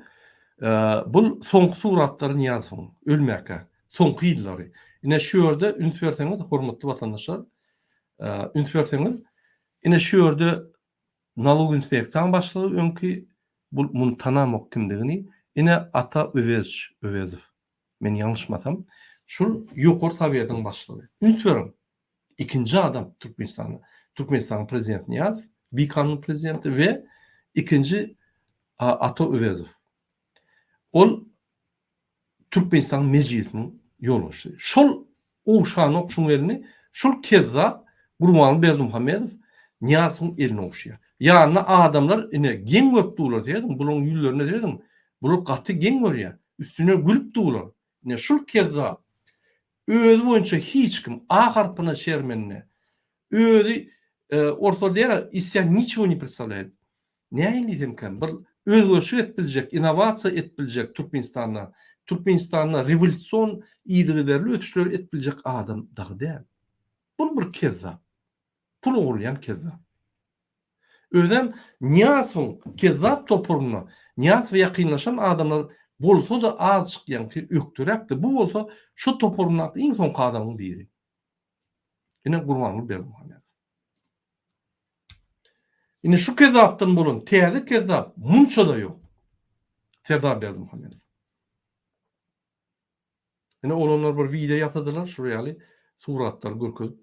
bul soňky suratlary Nyýazowyň ölmäkä, soňky ýyllary. Ine, şu ýerde üns berseňiz, hormatly watandaşlar, üns berseňiz, ine şu ýerde nalog inspeksiýanyň başlygy öňki, bul muny tanamok kimdigini, ine Ata Öwezow, Öwezow. Men ýalňyşmasam, şul Ýokary Sowetiň başlygy. Üns beriň, ikinji adam Türkmenistanda. Türkmenistanyň prezidenti Nyýazow, bikanun prezidenti we ikinji Ata Öwezow. Ol Türkmenistanyň Mejlisiniň ýolbaşçysy. Şol ogşanok şuň elini, şol kezzap Gurbanguly Berdimuhamedow Nyýazowyň elini ogşaýar. Ýanynda adamlar ine geň görüp durlar, serediň, bularyň ýüzlerine serediň, bular gaty geň görýär. Üstüne gülüp durlar. Ine şul kezzap. Özi boýunça hiç kim A harpyna şermende. Özi orslar diýýär iz себя niçego ne predstavlýaet. Nähili diýsemkäm bir özgerişik edip biljek, innowasiýa edip biljek Türkmenistanda, Türkmenistanda rewolýusion yzygiderli ösüşleri edip biljek adam dagy däl. Bul bir kezzap. Pul ogurlaýan kezzap. Özem Nyýazowyň kezzap toparyna Nyýazowa ýakynlaşan adamlar bolsa-da azjyk ýaňky ökderäkdi, bu bolsa şo toparyndaky iň soňky adamyň biri. Ine Gurbanguly Berdimuhamedow. Ine şu kezzapdan bolan täze kezzap munça-da ýok. Serdar Berdimuhamedow. Ine oglanlar bir wideo ýasadylar şular ýaly suratlary görkezip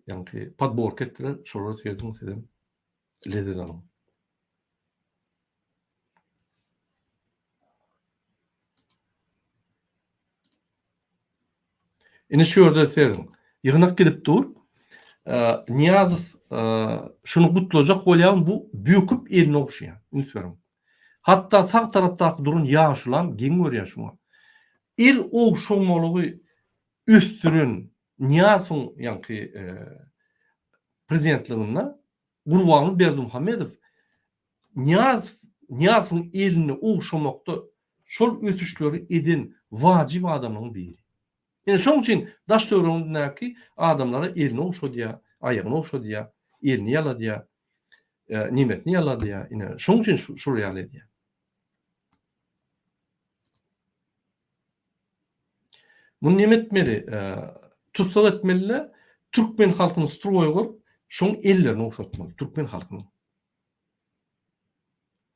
ýaňky podborka etdiler şolara serediň sizem lezzet alyň. Ine şu ýerde serediň. Ýygnak gidip dur. Nyýazow şuny gutlajak bolýar bu böküp elini ogşaýar. Üns beriň. Hatda sag tarapdaky duran ýaşulam geň görýär şuňa. El ogşamalygy ösdüren Nyýazowyň ýaňky prezidentliginde Gurbanguly Berdimuhamedow Nyýazow Nyýazowyň elini ogşamakda şol ösüşleri eden wajyp adamlaryň biri. Ine şoň üçin daş-töweregindäki adamlara elini ogşadýar, aýagyny ogşadýar, elini ýaladýar, nemesini ýaladýar. Ine şoň üçin şul ýaly edýär. Muny neme etmeli? Tussag etmeli-de, türkmen halkyny stroý gurup, şoň ellerini ogşatmaly, türkmen halkynyň.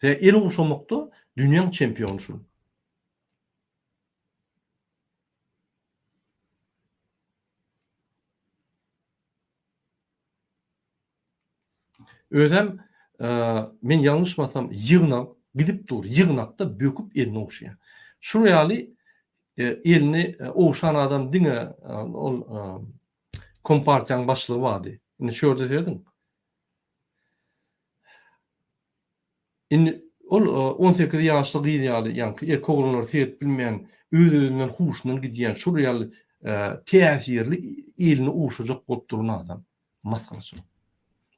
Sebäbi el ogşamakda dünýäň çempiony şul. Özem men ýalňyşmasam ýygnak gidip dur, ýygnakda böküp elini ogşaýar. Şul ýaly elini ogşan adam diňe ol kompartiýanyň başlygy bardy. Indi şu ýerde serediň. Indi ol 18 ýaşly gyz ýaly, ýaňky erkek oglanlary seredip bilmeýän, öz-özünden huşundan gidýän, şol ýaly täsirli elini ogşajak bolup duran adam. Masgaraçylyk.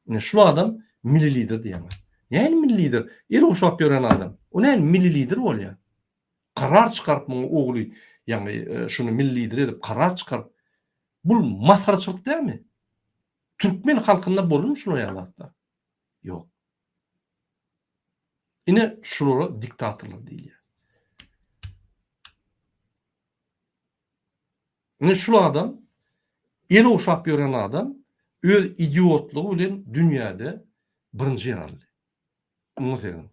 Ine şul adam milli lider diýýärler. Nähili milli lider? El ogşap ýören adam. O nähili milli lider bolýar? Karar çykaryp muňa ogly, ýagny şuny milli lider edip karar çykaryp, bul masgaraçylyk dälmi? Türkmen halkynda boldumy şular ýaly zatlar? Ýok. Ine şulara diktatorlar diýilýär. Ine şul adam. El ogşap ýören adam öz idiotlygy bilen dünýäde birinji ýer aldy. Muňa serediň.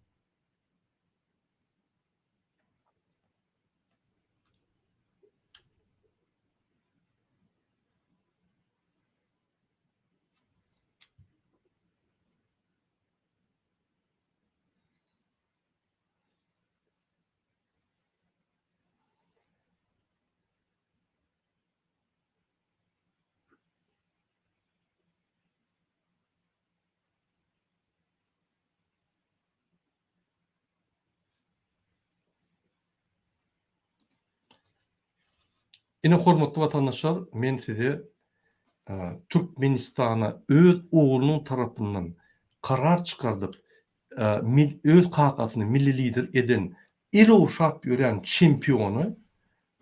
Ine hormatly watandaşlar men size Türkmenistana öz oglunyň tarapyndan karar çykardyp öz kakasyny milli lider eden el ogşap ýören çempiony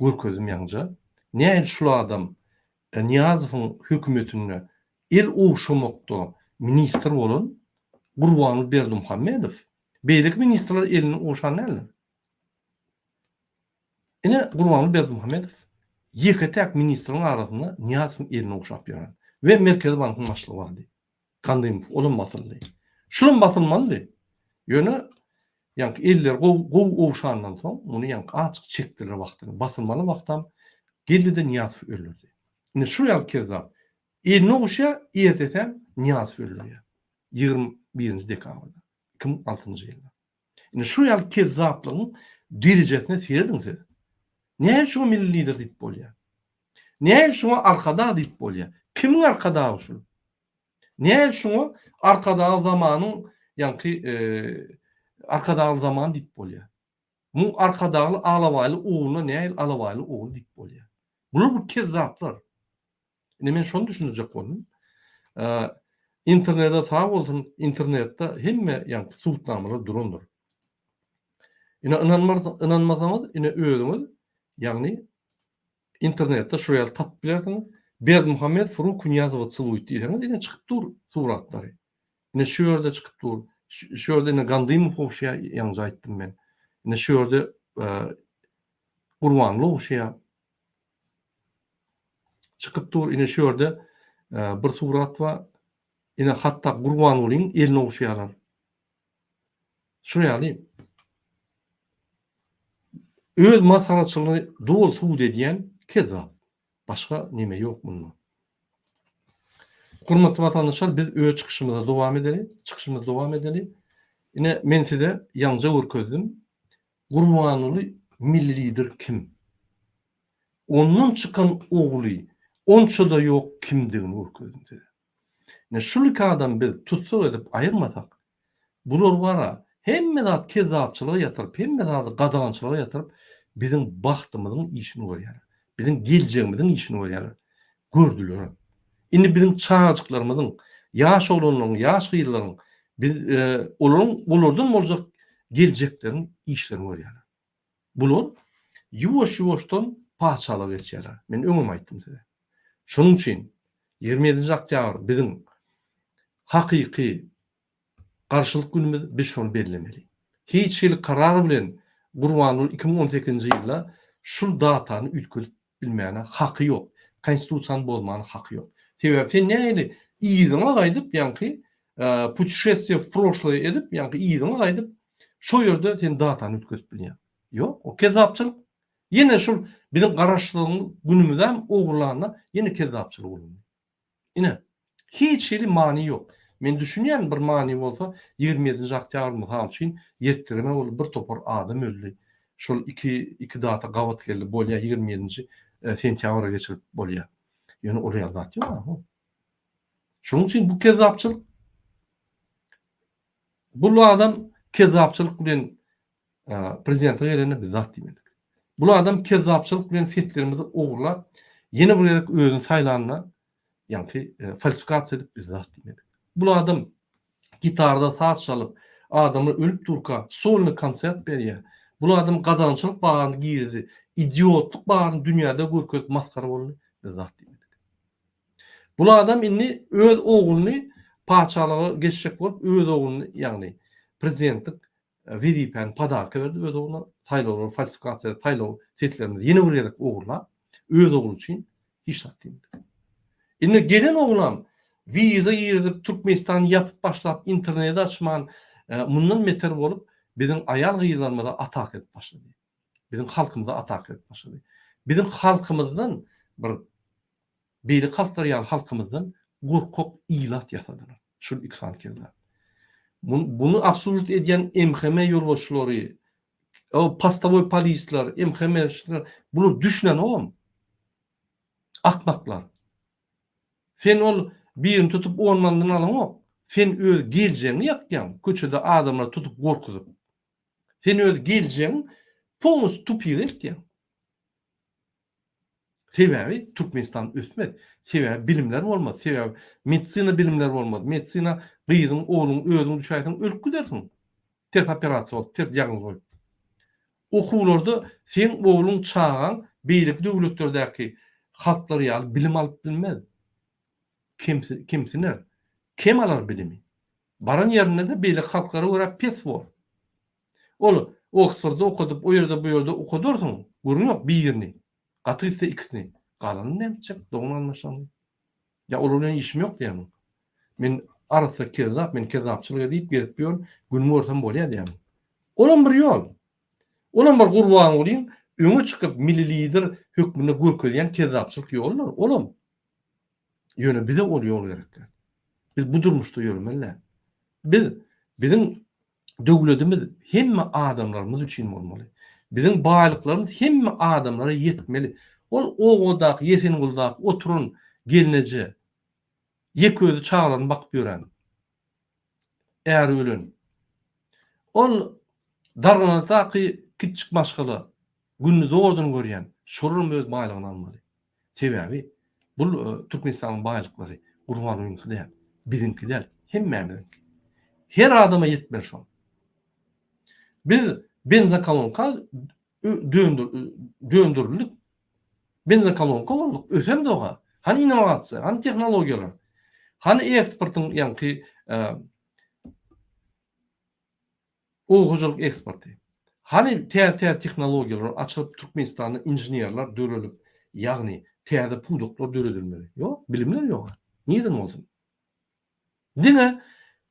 görkezdim ýaňja. Nähili şul adam Nyýazowyň hökümetinde el ogşamakda ministr bolan Gurbanguly Berdimuhamedow. Beýleki ministrler elini ogşan däldir. Ine Gurbanguly Berdimuhamedow ýeke-täk ministriň arasynda Nyýazowyň elini ogşap ýören we Merkezi bankyň başlygy bardy. Gandymow olam basyldy. Şulam basylmalydy. Ýöne ýaňky elleri gowy gowy ogşandan soň muny ýaňky azjyk çekdiler wagtyny. Basylmaly wagtam geldi-de Nyýazowy öldürdi. Ine şu ýaly kezzap. Elini ogşýar, ertesem Nyýazowy öldürýär. 21-nji dekabrda 2006-njy ýylda. Ine şu ýaly kezzaplygyň derejesine serediň siz. Näme şuňa milli lider diýip bolýar? Näme şuňa arkadag diýip bolýar? Kimiň arkadagy şul? Näme şuňa arkadagly zamanyň ýaňky arkadagly zaman diýip bolýar? Muň arkadagly alabaýly ogluna nähili alabaýly ogul diýip bolýar? Bular bir kezzaplar. Indi men şony düşündirjek boldum. Internete sag bolsun, internetde hemme ýaňky subutnamalar durandyr. Ine ynanmasaňyz, ine özüňiz, ýagny internetde şu ýaly tapyp bilersiňiz. Berdimuhamedow ruku Nyýazowa tseluýt diýseňiz, ine çykyp dur suratlary. Ine şu ýerde çykyp dur. Şu ýerde ine Gandymow ogşaýar, ýaňja aýtdym men. Ine şu ýerde Gurbanguly ogşaýar. Çykyp dur ine şu ýerde bir surat bar. Ine hatda Gurbangulyň elini ogşaýarlar. Şu ýaly öz masgaraçylygyny doly subut edýän kezzap. Başga neme ýok munda. Hormatly watandaşlar biz öz çykyşymyza dowam edeli. Çykyşymyzy dowam edeli. Ine men size ýaňja görkezdim. Gurbanguly milli lider kim? Ondan çykan ogly onça-da ýok kimdigini görkezdim size. Ine şul iki adamy biz tussag edip aýyrmasak, bular bara hemme zat kezzapçylyga ýatyryp, hemme zady gadagançylyga ýatyryp biziň bagtymyzyň işini görýärler. Biziň geljegimiziň işini görýärler. Gördülerem. Indi biziň çagajyklarymyzyň, ýaş oglanlaryň, ýaş gyzlaryň biz olaryň olardan boljak geljekleriň işlerini görýärler. Bular ýuwaş-ýuwaşdan patyşalyga geçýärler. Men öňem aýtdym size. Şonuň üçin 27-nji oktýabr biziň hakyky garşylyk günümiz, biz şony bellemeli. Hiç hili karar bilen Gurbanguly 2018-nji ýylda şul datany üýtgedip bilmäne haky ýok. Konstitusiýany bozmana haky ýok. Sebäbi sen nähili yzyňa gaýdyp ýaňky putişestwiýe w proşloýe edip ýaňky yzyňa gaýdyp şo ýerde sen datany üýtgedip bilýäň. Ýok, o kezzapçylyk. Ýene şul biziň garaşsyzlygyň günümizem ogurlanda ýene kezzapçylyk ulandy. Ine, hiç hili many ýok. Men düşünýän bir many bolsa 27-nji oktýabr mysal üçin ýertitreme boldy bir topar adam öldi. Şol iki iki data gabat geldi bolýa 27-nji sentýabra geçirip bolýa. Ýöne ol ýaly zat ýok a. Şonuň üçin bu kezzapçylyk. Bu adam kezzapçylyk bilen prezidente gelende biz zat diýmedik. Bul adam kezzapçylyk bilen seslerimizi ogurlap, ýene bir gezek özüni saýlanda, ýaňky falsifikasiýa edip biz zat diýmedik. Bul adam gitarda saz çalyp, adamlar ölüp durka solny konsert berýär. Bul adam gadagançylyk baryny girizdi, idiotlyk baryny dünýäde görkezip masgara boldy, biz zat diýmedik. Bul adam indi öz ogluny patyşalyga geçjek bolup, öz ogluny, ýagny prezidentlik wezipäni podarka berdi öz ogluna, saýlawlary falsifikasiýa edip, saýlaw seslerimizi ýene bir gezek ogurlap, öz ogly üçin hiç zat diýmedi. Indi gelen oglam wiza girizip Türkmenistany ýapyp başlap interneti açman mundan beter bolup biziň aýal gyzlarymyza ataka edip başlady. Biziň halkymyza ataka edip başlady. Biziň halkymyzdan bir beýleki halklar ýaly halkymyzdan gorkak ilat ýasadylar. Şul iki sany kezzap. Buny obslužit edýän MHM ýolbaşçylary, o postowoý polisler, MHM bular düşünenogam. Akmaklar. Sen ol birini tutup on mandan alaňok. Sen öz geljegiňi ýakýaň köçede adamlary tutup gorkuzyp. Sen öz geljegiň polnusy tupige eltýäň. Sebäbi Türkmenistan ösmez. Sebäbi bilimler bolmaz. Sebäbi medisina bilimler bolmaz. Medisina gyzyň, ogluň özüň düşäýseň ölüp gidersiň. Ters operasiýa bolup, ters diagnoz goýup. Okuwlarda seň ogluň, çagaň beýleki döwletlerdäki halklar ýaly bilim alyp bilmez. Kemsiner. Kem alar bilimi. Baran ýerinde-de beýleki halklara görä pes bor. Ol Oksfordda okadyp, o ýerde, bu ýerde okadarsyň, gürrüň ýok, birini. Gaty gitse ikisini. Galanyny näme etjek, dogan-garyndaşlaryňy? Ýa olar bilen işim ýok diýýämiň? Men arassa kezzap, men kezzapçylyk edip gezip ýörün, günümi görsem bolýar diýýämiň? Olam bir ýol. Olam bir Gurbangulyň öňe çykyp milli lider hökmünde görkezýän kezzapçylyk ýoludyr, olam. Ýöne bize ol ýol gerek däl. Biz bu durmuşda ýöremeli däl. Biz, biziň döwletimiz hemme adamlarymyz üçin bolmaly. Biziň baýlyklarymyz hemme adamlara ýetmeli. Ol obadaky, Ýesenguldaky oturan gelneje, ýeke özi çagalaryny bakyp ýören, äri ölen. Ol Darganatdaky kiçjik maşgala, gününi zordan görýän, şolaram öz baýlygyny almaly. Sebäbi bul Türkmenistanyň baýlyklary Gurbangulyňky däl, biziňki däl, hemmämiziňki. Her adama ýetmeli şol. Biz benzokolonka döndürildik. Benzokolonka bolduk, ösemzok-a. Hany innowasiýa, hany tehnologiýalar, hany eksportyň ýaňky Oba hojalyk eksporty. Hany täze-täze tehnologiýalar açylyp Türkmenistanda inženerler dörelip, ýagny täze pudaklar döredilmeli. Ýok, bilimler ýok-a. Nireden bolsun? Diňe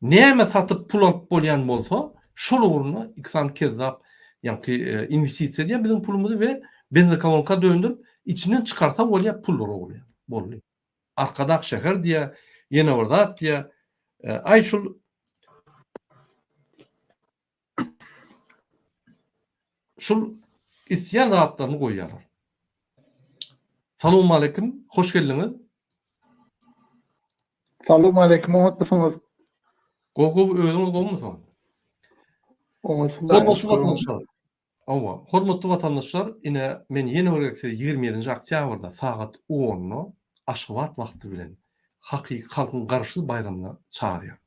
näme satyp pul alyp bolýan bolsa, şol ugrunda iki sany kezzap ýaňky inwestisiýa edýär biziň pulumyzy we benzokolonka döndürip, içinden çykarsa bolýar pullary ogurlaýar. Boldy. Arkadag şäher diýýär, ýene bir zat diýýär. Aý şul şul isleýän zatlaryny goýýarlar. Salowmaleýkim, hoş geldiňiz. Salowmaleýkim, oňatmysyňyz? Gowy gowy, özüňiz gowumysyňyz? Oňat, Hormatly watandaşlar, Hawa, hormatly watandaşlar, ine, men ýene bir gezek sizi 27-nji oktýabrda sagat onda Aşgabat wagty bilen hakyky Halkyň Garaşsyz baýramyna çagyrýan.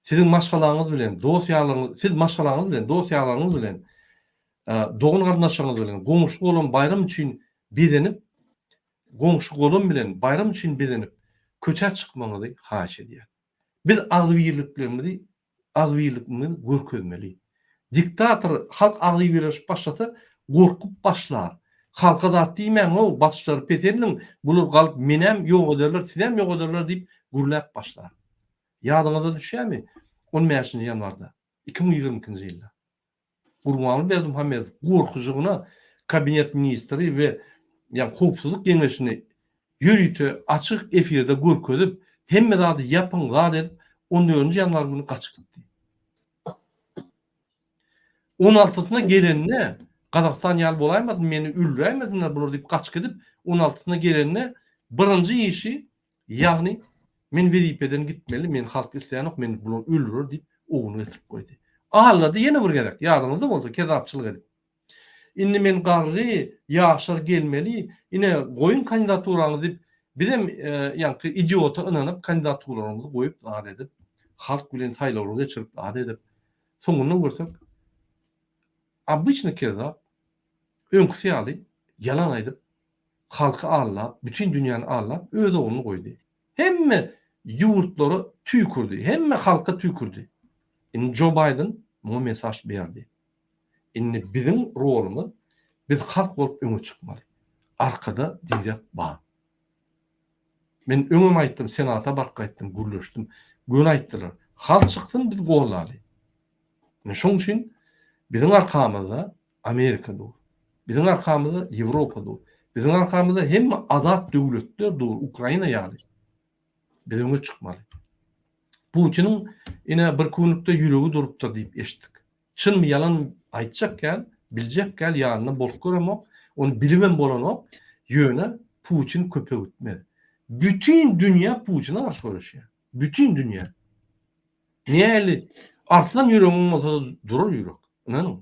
Siziň maşgalaňyz bilen, dost-ýarlaryňyz, siz maşgalaňyz bilen, dost-ýarlaryňyz bilen, dogan-garyndaşlaryňyz bilen, goňşy-golam baýram üçin bezenip, goňşy-golam bilen baýram üçin bezenip, köçä çykmagyňyzy haýyş edýäs. Biz agzybirliklerimizi agzybirligimizi görkezmeli. Diktator halk agzybirleşip başlasa gorkup başlar. Halka zat diýmäň-ow, basyşlary peseldiň, bular galyp menem ýok ederler, sizem ýok ederler diýip gürläp başlar. Ýadyňyza düşýärmi, on bäşinji ýanwarda, 2022-nji ýylda. Gurbanguly Berdimuhamedow gorkujygyna kabinet ministri we ýa howpsuzlyk geňeşini ýörite açyk efirde görkezip, hemme zady ýapyň zat edip, on dördünji ýanwar güni gaçyp gitdi. On altysyna gelende Gazagystan ýaly bolaýmasyn, meni öldüräýmesinler bular diýip gaçyp gidip, on altysyna gelende birinji işi Ýagny, men wezipeden gitmeli, meni halk islänok, meni bular öldürer diýip, ogluny getirip goýdy. Aldady ýene bir gezek, ýadyňyzda bolsa, kezapçylyk edip. Indi men garry, ýaşlar gelmeli, ine, goýuň kandidaturaňyzy diýip, bizem ýaňky idiota ynanyp, kandidaturalarymyzy goýup, zat edip, halk bilen saýlawlar geçirip, zat edip, soňunda görsek, obyçnyý kezzap, öňküsi ýaly ýalan aýdyp, halky aldap, bütin dünýäni aldap, öz ogluny goýdy. Hemme ýurtlara tüýkürdi, hemme halka tüýkürdi. Indi Jo Baýden muňa mesaž berdi. Indi biziň rolumyz, biz halk bolup öňe çykmaly. Arkada direk bar. Men öňem aýtdym, Senata baryp gaýtdym, gürleşdim. Göni aýtdylar. Halk çyksyn, biz gollaly. Ine şoň üçin biziň arkamyzda Amerika dur. Biziň arkamyzda Ýewropa dur. Biziň arkamyzda hemme azat döwletler dur, Ukraina ýaly. Biz öňe çykmaly. Putiniň ine bir günlükde ýüregi durupdyr diýip eşitdik. Çynmy ýalanmy aýtjak däl, biljek däl, ýanynda bolup göremok, ony bilibem bolanok, ýöne Putin köpe gitmez. Bütin dünýä Putine garşy göreşýär. Bütin dünýä. Näli arslan ýüregiň bolsa-da durar ýürek. Ynanyň.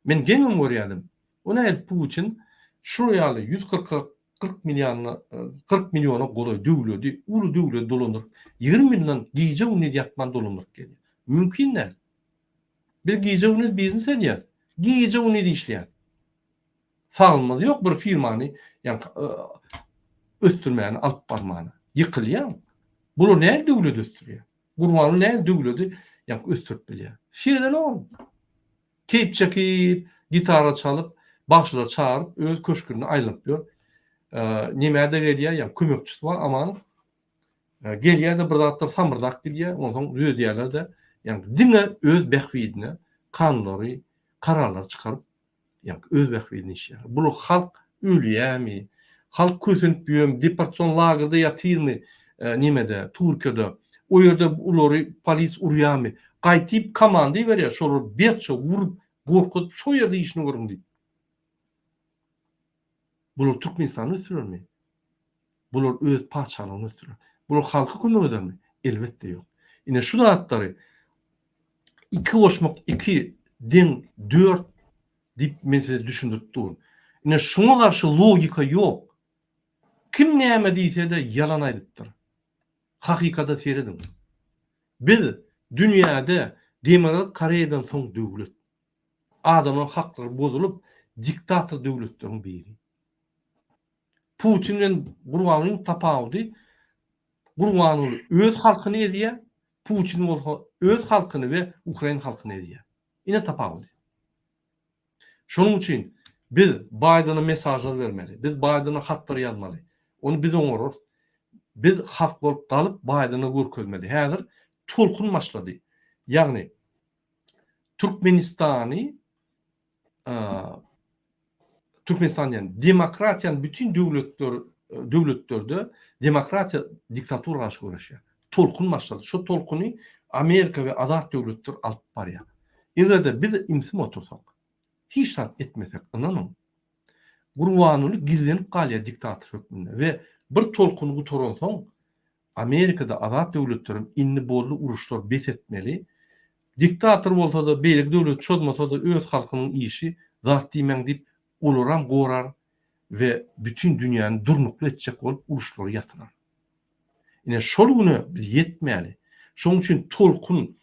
Men geňem görýärdim. O nähili Putin şular ýaly 140 40 milliona 40 milliona golaý döwledi, uly döwleti dolandyryp, 20 ýyldan gije-gündiz ýatman dolandyryp gelýär. Mümkin däl. Biz gije-gündiz biznes edýäris. Gije-gündiz işleýäris. Saglymyz ýok bir firmany ýaňky ösdürmäni alyp barmana. Ýykylýaň. Bular nähili döwlet ösdürýär? Gurbanguly nähili döwledi ýaňky ösdürip bilýär? Seredenok. Keýp çekip, gitara çalyp, bagşylary çagyryp öz köşgünde aýlanyp ýör. Nemä-de gelýär, ýaňky kömekçisi bar Amanow. Gelýär-de bir zatlar samyrdap gidýär, onsoň düzedýärler-de, ýagny diňe öz bähbidine kanunlary, kararlary çykaryp, ýagny öz bähbidine işleýärler. Bular halk ölýärmi, halk kösenip ýörmi, deportasion lagerde ýatyrmy nemede, Türkiýede, o ýerde olary polis urýarmy, gaýtyp komanda iberýär, şolary berkje urup, gorkuzyp, şo ýerde işini görüň diýip. Bular Türkmenistany ösdürermi? Bular öz patyşalygyny ösdürer. Bular halka kömek edermi? Elbetde ýok. Ine şu zatlary iki goşmak iki deň dört diýip men size düşündirip durun. Ine şuňa garşy logika ýok. Kim näme diýse-de ýalan aýdypdyr. Hakykata serediň. Biz dünýäde Demirgazyk Koreýadan soň döwlet. Adamlaryň haklary bozulyp diktator döwletleriň biri. Putin bilen Gurbangulyň tapawudy Gurbanguly öz halkyny ezýär, Putin bolsa öz halkyny we ukrain halkyny ezýär. Ine tapawudy. Şonuň üçin biz Baýdena mesajlar bermeli. Biz Baýdena hatlar ýazmaly. Ony biz oňararys. Biz halk bolup galyp Baýdena görkezmeli. Häzir tolkun başlady. Ýagny Türkmenistany Türkmenistan diýen demokratiýany bütin döwletler döwletlerde demokratiýa diktatura garşy göreşýär. Tolkun başlady. Şo tolkuny Amerika we azat döwletler alyp barýar. Eger-de biz ümsüm otursak, hiç zat etmesek, ynanyň, Gurbanguly gizlenip galýar diktator hökmünde we bir tolkun gutaransoň Amerikada azat döwletlerem indi boldy uruşlar bes etmeli. Diktator bolsada beýleki döwlet çozmasada öz halkynyň işi zat diýmäň diýip olaram gorar we bütin dünýäni durnukly etjek bolup uruşlary ýatyrar. Ine şol güne biz ýetmäli. Şoň üçin tolkun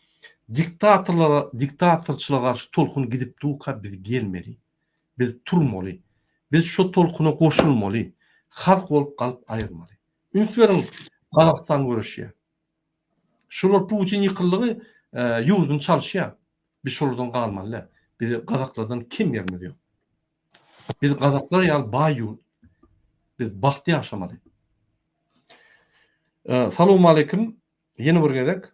diktatorlara diktatorçylyga garşy tolkun gidip durka biz gelmeli. Biz turmaly. Biz şo tolkuna goşulmaly. Halk bolup galyp aýyrmaly. Üns beriň Gazagystan göreşýär. Şular Putin ýykyldygy ýurduny çalyşýar. Biz şolardan galmaly däl. Bize gazaklardan kem ýerimiz ýok. Biz gazaklar ýaly baý ýurt. Biz bagtly ýaşamaly. Salowmaleýkim ýene bir gezek.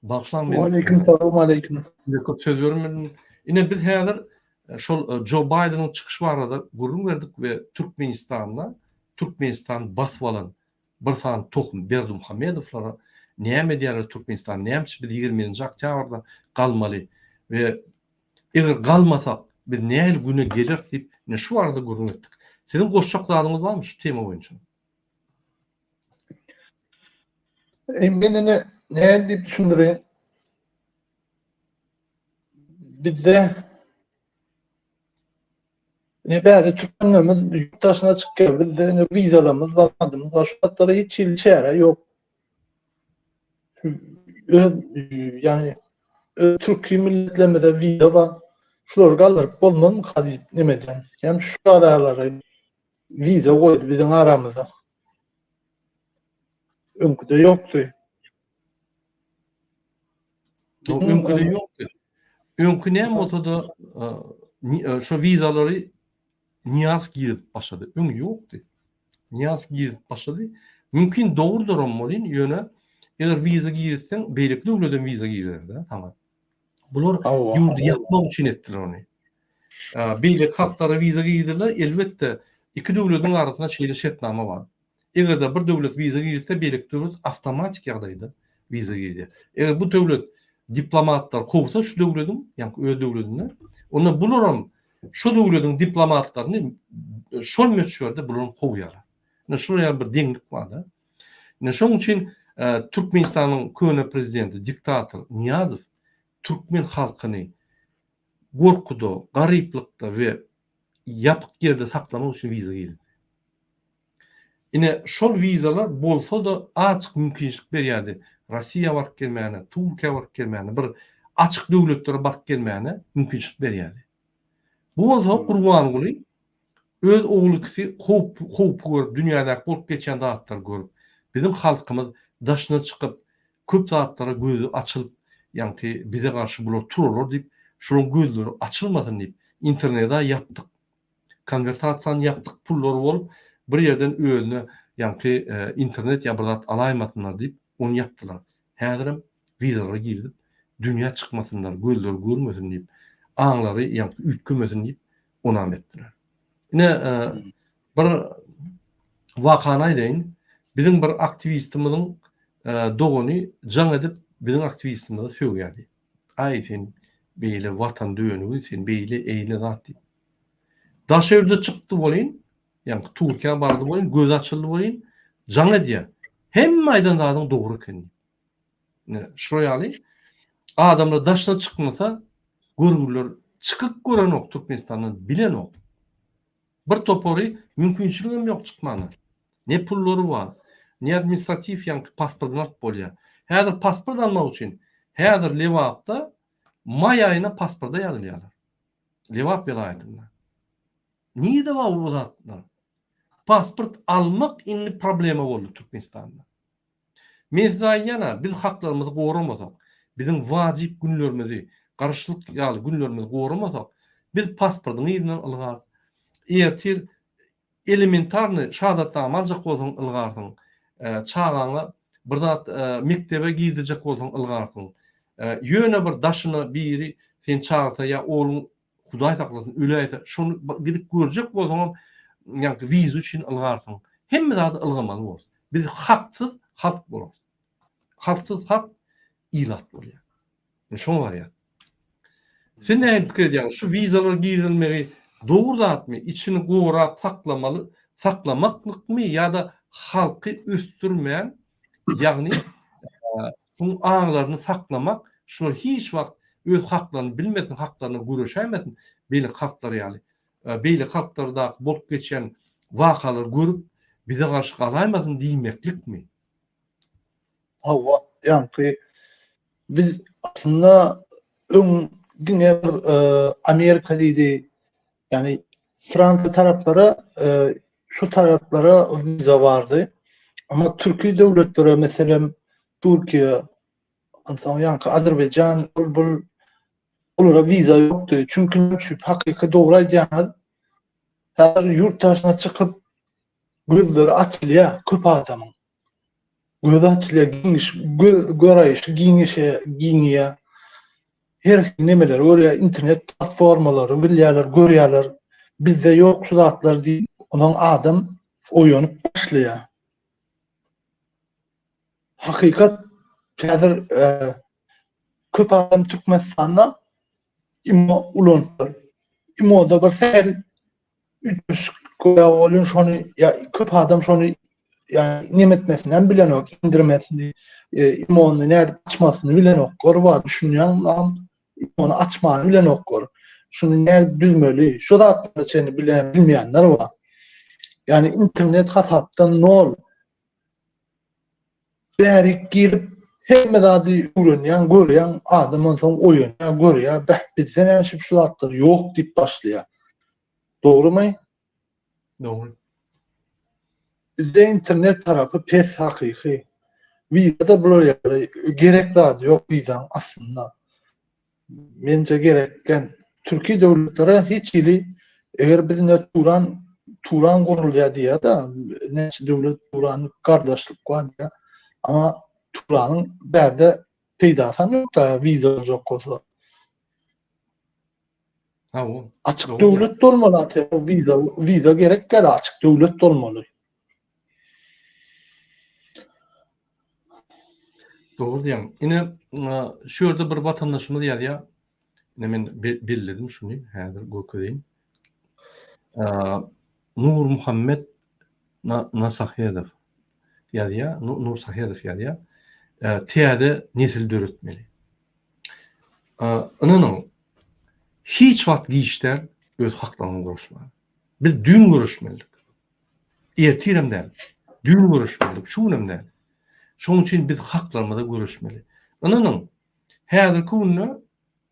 Bagyşlaň meni. Waleýkim salam aleýkim. Size köp söz bermedim. Ine biz häzir e, şol e, Jo Baýdeniň çykyşy barada gürrüň berdik we Türkmenistanda Türkmenistan basyp alan bir sany tohum Berdimuhamedowlara näme edýärler Türkmenistan näme üçin biz 27-nji oktýabrda galmaly we eger galmasak biz nähili güne geleris diýip ine şu barada gürrüň etdik. Siziň goşjak zadyňyz barmy şu tema boýunça? E, men ine näme diýip düşündireýin? Bizde ne bäri türkmenlerimiz ýurt daşyna çykýar. Bizde ine wizalarymyz bar, adymyz bar. Şu zatlara hiç hili çäre ýok. Öz ýagny öz türki milletlerimize wiza bar. Şulary galdyryp bolmazmyka diýip neme edýän. Ýagny şu aralary wiza goýdy biziň aramyzda. Öňküde ýokdy. Öňküde ýokdy. Öňki näme bolsa-da şo wizalary Nyýazow girizip başlady. Öň ýokdy. Nyýazow girizip başlady. Mümkin dogrudyram welin, ýöne eger wiza girizseň, beýleki döwledem wiza girer-de saňa. Bular ýurdy ýapmak üçin etdiler ony. Beýleki halklara wiza girizdiler, elbetde, iki döwlediň arasynda şeýle şertnama bar. Eger-de bir döwlet wiza girizse, beýleki döwlet awtomatik ýagdaýda wiza girizýär. Eger bu döwlet diplomatlary kowsa şu döwlediň, ýagny öz döwledinde, onda bularam şu döwlediň diplomatlaryny şol möçberde bularam kowýarlar. Ine şular ýaly bir deňlik bar-da. Ine şonuň üçin Türkmenistanyň köne prezidenti diktator Nyýazow türkmen halkyny gorkuda, garyplykda we ýapyk ýerde saklamak üçin wiza girizdi. Ine şol wizalar bolsa-da açyk mümkinçilik berýärdi Russiýa baryp gelmäne, Türkiýä baryp gelmäne, bir açyk döwletlere baryp gelmäne mümkinçilik berýärdi. Bu bolsa Gurbanguly Öz ogul ikisi howp howpy görüp dünýädäki bolup geçýän zatlary görüp biziň halkymyz daşyna çykyp köp zatlara gözi açylyp ýaňky bize garşy bular turarlar diýip şolaryň gözleri açylmasyn diýip interneda ýapdyk konwertasiýany ýapdyk pullary bolup bir ýerden özüne ýaňky internet ýa bir zat alaýmasynlar diýip ony ýapdylar häzirem wizalary girizip dünýä çykmasynlar gözleri görmesin diýip aňlary ýaňky üýtgemesin diýip onam etdiler. Ine, bir wakany aýdaýyn. Biziň bir aktiwistimiziň dogany jaň edip, biziň aktiwistimizi sögýärdi. Aý, sen beýle watan dönügi, sen beýle, eýle zat diýip. Daşary ýurda çykdy welin, ýagny Türkiýä bardy welin, gözi açyldy welin, jaň edýär. Hemme aýdan zadyň dogry eken diýip. Ine, şular ýaly adamlar daşyna çykmasa, görgüliler çykyp görenok Türkmenistandan, bilenok. Bir topary mümkinçiligem ýok çykmana. Ne pullary bar, ne administratiw ýaňky pasportyny alyp bolýar. Häzir pasport almak üçin häzir Lebapda maý aýyna pasporta ýazylýarlar. Lebap welaýatynda. Nirede bar bu zatlar? Pasport almak indi problema boldy Türkmenistanda. Men size aýdýan-a, biz haklarymyzy goramasak, biziň wajyp günlerimizi, garaşsyzlyk ýaly günlerimizi goramasak, biz pasportyň yzyndan ylgarys. Ertir elementarnyý şahadatnama aljak bolsaň ylgarsyň, çagaňa bir zat mekdebe girdirjek bolsaň ylgarsyň. Ýöne bir daşyna biri seni çagyrsa ýa ogluň Hudaý saklasyn öläýse şony gidip görjek bolsaňam ýaňky wiza üçin ylgarsyň. Hemme zady ylgamaly borus. Biz haksyz halk bolarys. Halksyz halk ilat bolýar. Ine şoňa barýar. Siz nähili pikir edýäňiz? Şu wizalar girizilmegi dogry zatmy? Içini gorap saklamaly saklamaklykmy ýa-da halky ösdürmän ýagny Şuň aňlaryny saklamak, şular hiç wagt öz haklaryny bilmesin, haklaryna göreşäýmesin, beýleki halklar ýaly. Beýleki halklardaky bolup geçýän wakalary görüp, bize garşy galaýmasyn diýmeklikmi? Hawa, ýaňky biz aslynda öň diňe bir Amerika diýdi, Ýagny Fransiýa taraplara şu taraplara wiza bardy. Amma türki döwletlere meselem Türkiýe, onsoň ýaňky Azerbaýjan ol bul olara wiza ýokdy. Çünki näme üçin hakyky dogry aýdýaňyz. Häzir ýurt daşyna çykyp gözleri açylýar köp adamyň. Gözi açylýar, giňiş, göz göraýşy giňişe, giňeýär. Her hili nemeleri görýär, internet platformalary bilýärler, görýärler. Bizde ýok şu zatlar diýip, onuň adam oýanyp başlaýar. Hakykat häzir köp adam Türkmenistanda imo ulanypdyr. Imoda bir sähel üýtgeşik görýär welin şony ýa köp adam şony ýa neme etmesini hem bilenok, indirmesini, imony nädip açmasyny bilenok. Gör düşünýäň lam imony açmany bilenok gör. Şuny nädip düzmeli, şu zatlara çenli bilen bilmeýänler bar. Ýani internet hasapdan nol. Bärik girip hemme zady öwrenýäň, görýäň, adam onsoň oýanýar, görýär, bäh bizde näme şu zatlar ýok diýip başlaýar. Dogrumy? Dogry. Bizde internet tarapy pes hakyky. Wiza-da bular ýaly gerek zady ýok wizaň aslynda. Mence gerekgen. Türki döwletlere hiç hili eger biz ine Turan. Turan gurulýar diýýär-de, näçe döwlet Turan gardaşlyk bar diýýär. Amma Turanyň bärde peýdasam ýok-da, wiza aljak bolsa. Hawa. Açyk döwlet bolmaly ata, wiza wiza gerek däl, açyk döwlet bolmaly. Dogry diýýäň. Ine, şu ýerde bir watandaşymyz ýazýar. Ine men belledim şuny, häzir görkezeýin. Nurmuhammet Nasahedow ýazýar, Nursahedow ýazýar. Täze nesil döretmeli. Ynanyň, hiç wagt giç däl öz haklaryňy göreşmäge. Biz düýn göreşmelidik. Ertirem däl. Düýn göreşmelidik, şu günem däl. Şonuň üçin biz haklarymyza göreşmeli. Ynanyň, häzirki günde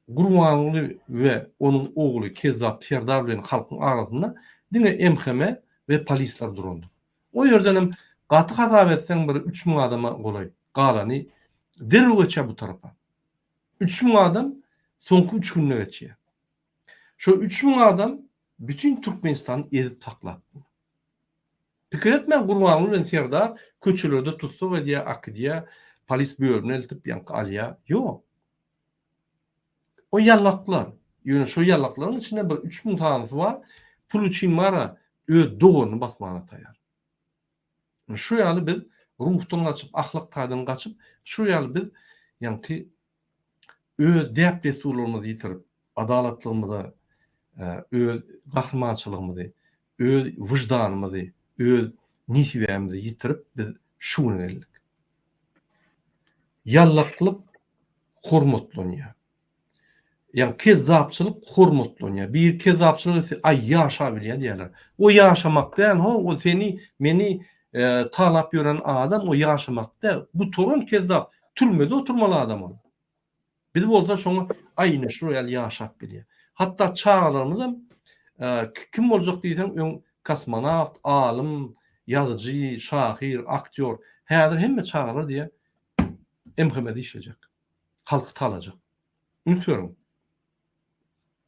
Gurbanguly we onuň ogly Kezzap Serdar bilen halkyň arasynda diňe MHM we polisler durandyr. O ýerdenem gaty hasap etseň bir 3000 adama golaý, galany derrew geçýär bu tarapa. 3000 adam soňky üç günde geçýär. Şo 3000 adam bütin Türkmenistany ezip saklap dur. Pikir etmäň Gurbanguly bilen Serdar köçelerde tussag edýär, akidýär, polis bölümine eltip ýaňky alýar. Ýok. O ýallaklar. Ýöne şo ýallaklaryň içinde bir 3000 sanysy bar, pul üçin bara öz doganyny basmaga taýar. Şu ýaly biz ruhdan gaçyp, ahlak taýdan gaçyp, şu ýaly biz ýaňky öz däp-dessurlarymyzy ýitirip, adalatlygymyza, öz gahrymançylygymyzy, öz wyždanymyzy, öz nesibämizi ýitirip biz şu güne geldik. Ýallaklyk hormatlanýar. Ýagny kezzapçylyk hormatlanýar. Biri kezzapçylyk etse, aý ýaşabilýär diýýärler. O ýaşamak däl, ho, o seni, meni talap ýören adam o ýaşamak däl. Gutaran kezzap, türmede oturmaly adam ol. Biz bolsa şoňa aý ine şular ýaly ýaşap bilýär. Hatda çagalarymyzam kim boljak diýseň öň kosmonawt, alym, ýazyjy, şahyr, aktýor. Häzir hemme çagalar diýýär MHM-de işlejek. Halky talajak. Üns beriň.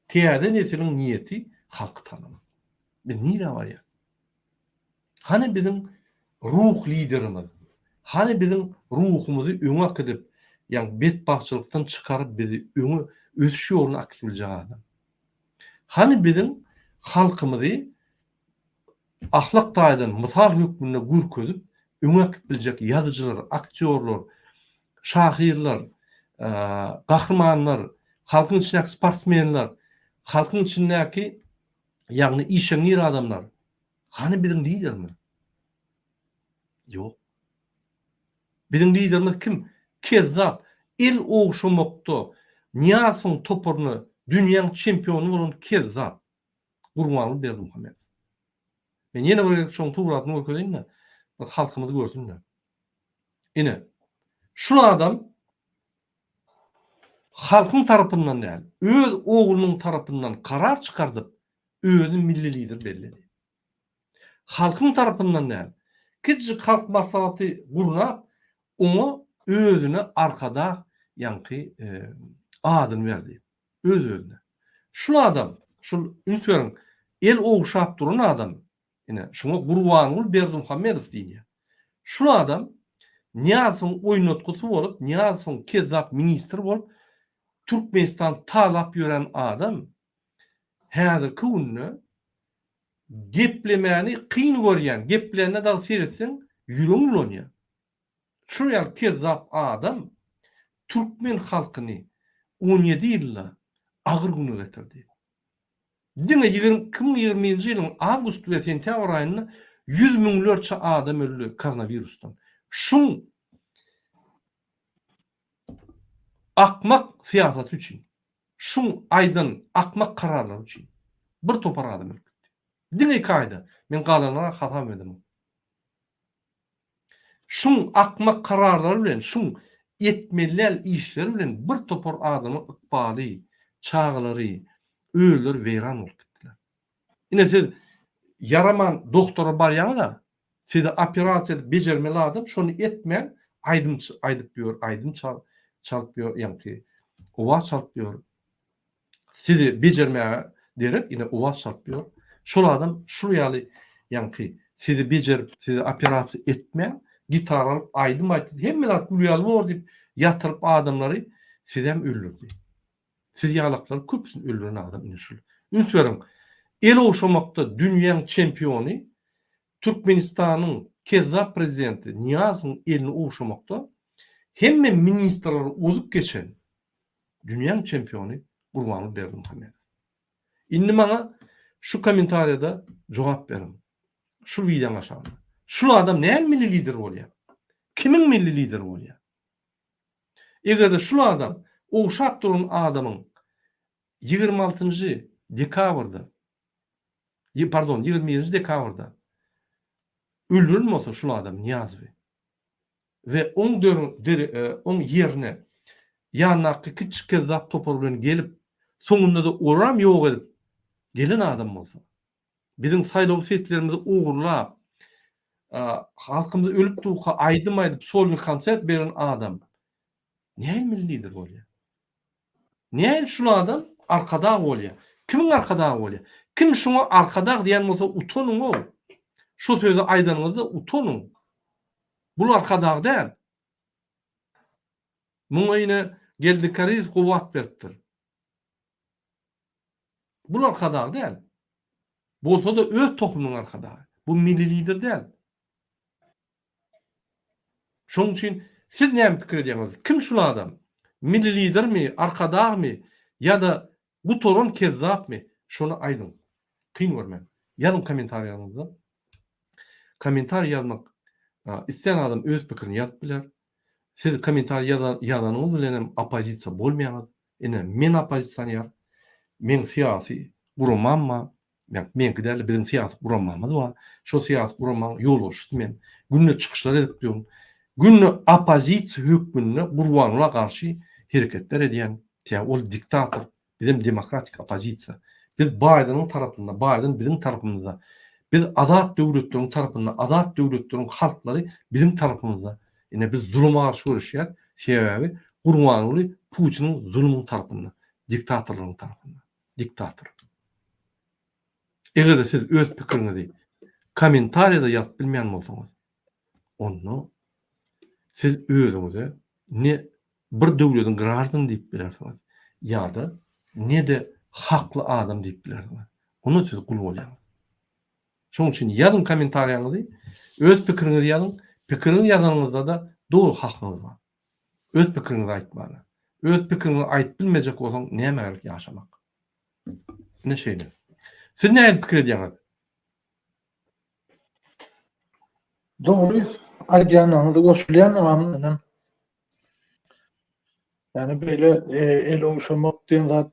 Täze nesiliň niýeti halky talamak. Biz nirä barýas? Hany biziň ruh liderimiz? Hany biziň ruhumyzy öňe akidip, ýagny betbagtçylykdan çykaryp bizi öňe ösüş ýoluna akidip biljek adam? Hany biziň halkymyzy ahlak taýdan mysal hökmünde görkezip öňe akidip biljek ýazyjylar, aktýorlar, şahyrlar, gahrymanlar, halkyň içindäki sportsmenler, halkyň içindäki ýagny işeňňir adamlar? Hany biziň liderimiz? Ýok. Biziň liderimiz kim? Kezzap, el ogşamakda Nyýazowyň toparyna dünýäň çempiony bolan kezzap Gurbanguly Berdimuhamedow. Men ýene bir gezek şoň suratyny görkezeýin-de, bir halkymyz görsün-de. Ine, şul adam halkyň tarapyndan däl, öz oglunyň tarapyndan karar çykardyp, özüni milli lider belledi. Halkyň tarapyndan däl, kiçijik halk maslahaty gurnap, oňa özüne arkadag ýaňky adyny berdi. Öz-özüne. Şul adam, şul üns beriň, el ogşap duran adam, ine, şuňa Gurbanguly Berdimuhamedow diýilýär. Şul adam Nyýazowyň oýnatgysy bolup, Nyýazowyň kezzap ministri bolup, Türkmenistany talap ýören adam häzirki günde geplemäni kyn görýän, geplände dagy seretseň ýüregiň bulanýar. Şul ýaly kezzap adam türkmen halkyny 17 ýylda agyr güne getirdi. Diňe 2021-nji ýylyň awgust we sentýabr aýynda ýüz müňlerçe adam öldi koronawirusdan. Şuň akmak syýasaty üçin. Şuň aýdan akmak kararlary üçin bir topar adam ölüp gitdi. Diňe iki aýda. Men galanlara hasap edemok. Şuň akmak kararlary bilen, şuň etmeli däl işleri bilen bir topar adamyň ykbaly, çagalary, özleri weýran bolup gitdiler. Ine siz ýaraman doktora barýaňyz-a, Sizi operasiýa edip bejermeli adam şony etmän aýdym aýdyp ýör, aýdym çalyp ýör, ýaňky owaz çalyp ýör. Sizi bejermäge derek ine owaz çalyp ýör. Şol adam şul ýaly. Ýaňky sizi bejerip, sizi operasiýa etmän, gitara alyp aýdym aýtdy, hemme zat gül ýaly bor diýip ýatyryp adamlary sizem öldürdi. Siz ýalaklaryň köpüsini öldüren adam ine şul. Üns beriň, el ogşamakda dünýäň çempiony Türkmenistanyň kezzap prezidenti Nyýazowyň elini ogşamakda hemme ministrleri ozup geçen dünýäň çempiony Gurbanguly Berdimuhamedow. Indi maňa şu kommentariýada jogap beriň. Şu wideoň aşagynda. Şul adam näme milli lider bolýar? Kimiň milli lideri bolýar? Eger-de şul adam ogşap duran adamyň 26-njy dekabrda pardon 21-nji dekabrda öldüren bolsa şul adam Nyýazowy we oň oň ýerine ýanyndaky kiçjik kezzap topar bilen gelip, soňunda-da olaram ýok edip gelen adam bolsa, biziň saýlaw seslerimizi ogurlap, halkymyz ölüp durka aýdym aýdyp solnyý konsert beren adam nähili milli lider bolýar? Nähili şul adam arkadag bolýar? Kimiň arkadagy bolýar? Kim şuňa arkadag diýen bolsa utanyň-ow! Şo sözi aýdanyňyzda utanyň! Bul arkadag däl. Muňa ine Geldi Karyýew gowy at beripdir. Bul arkadag däl. Bolsa-da öz tohumynyň arkadagy. Bu milli lider däl. Şonuň üçin siz näme pikir edýäňiz? Kim şul adam? Milli lidermi, arkadagmy ýa-da gutaran kezzapmy? Şony aýdyň. Kyn görmäň. Ýazyň kommentariýaňyzda. Kommentariý ýazmak islän adam öz pikirini ýazyp biler. Siz kommentariý ýazanyňyz bilen hem oppozisiýa bolmaýaňyz. Ine men oppozisioner. Meň syýasy guramam bar. Meňki däl-de biziň syýasy guramamyz bar. Şo syýasy guramaň ýolbaşçysy men. Günde çykyşlar edip durun. Günde oppozisiýa hökmünde Gurbangula garşy hereketler edýän. Sebäbi ol diktator. Bizem demokratik oppozisiýa. Biz Baýdeniň tarapynda, Baýden biziň tarapymyzda. Biz azat döwletleriň tarapynda, azat döwletleriň halklary biziň tarapymyzda. Ine biz zuluma garşy göreşýäris. Sebäbi Gurbanguly Putiniň zulumyň tarapynda, diktatorlaryň tarapynda. Diktator. Eger-de siz öz pikiriňizi kommentariýada ýazyp bilmeýän bolsaňyz, onda siz özüňize ne bir döwlediň graždany diýip bilersiňiz, ýa-da ne-de hakly adam diýip bilersiňiz. Onda siz gul bolýaňyz. Şonuň üçin ýazyň kommentariýaňyzy, öz pikiriňizi ýazyň. Pikiriňizi ýazanyňyzda-da doly hakyňyz bar. Öz pikiriňizi aýtmana. Öz pikiriňi aýdyp bilmejek bolsaň nämä gerek ýaşamak. Ine şeýle. Siz nähili pikir edýäňiz? Dogry aýdýanyňyza goşulýan agam menem. Ýani beýle e, el ogşamak diýen zat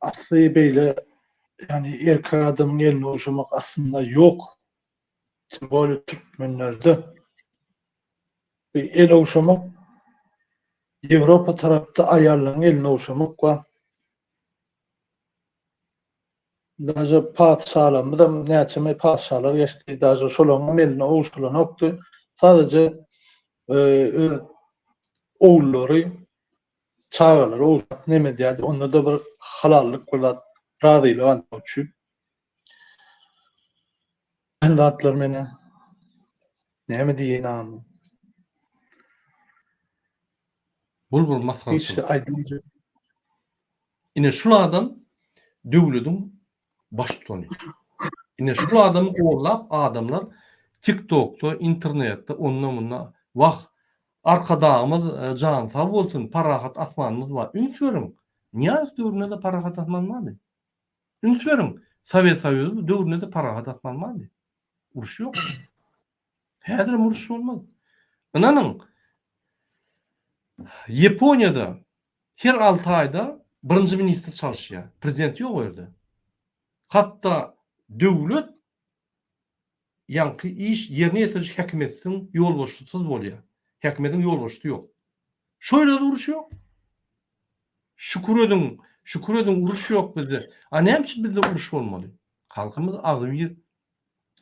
asly beýle ýani erkek adamyň elini ogşamak aslynda ýok. Tim bolýa türkmenlerde. Bir el ogşamak Ýewropa tarapda aýallaryň elini ogşamak bar. Daže patyşalarymyzam näçeme patyşalar geçdi, daže şolaryňam elini ogşalanokdy. Sadaje öz ogullary, çagalary ogşap neme edýärdi, onda-da bir halallyk bir zat, razylyk almak üçin. Kän zatlar menä. Näme diýeýin agam. Bul bir masgaraçylyk. Ine şul adam döwlediň baştutany. Ine şul adamy gollap adamlar TikTokda, internetde onda-munda wah Arkadagymyz jany sag bolsun parahat asmanymyz bar. Üns beriň Nyýazow döwründe-de parahat asman bardy. Üns beriň, Sowet Soýuzy döwründe-de parahat asman bardy. Uruş ýokdy. Häzirem uruş bolmaz. Ynanyň, Ýaponiýada her alty aýda birinji ministr çalyşýar. Prezident ýok o ýerde. Hatda döwlet ýaňky iş ýerine ýetiriji häkimiýetiň ýolbaşçysyz bolýar. Häkimiýetiň ýolbaşçysy ýok. Şo ýerde-de uruş ýok. Şükür ediň, şükür ediň uruş ýok bizde. A näme üçin bizde uruş bolmaly? Halkymyz agzybir.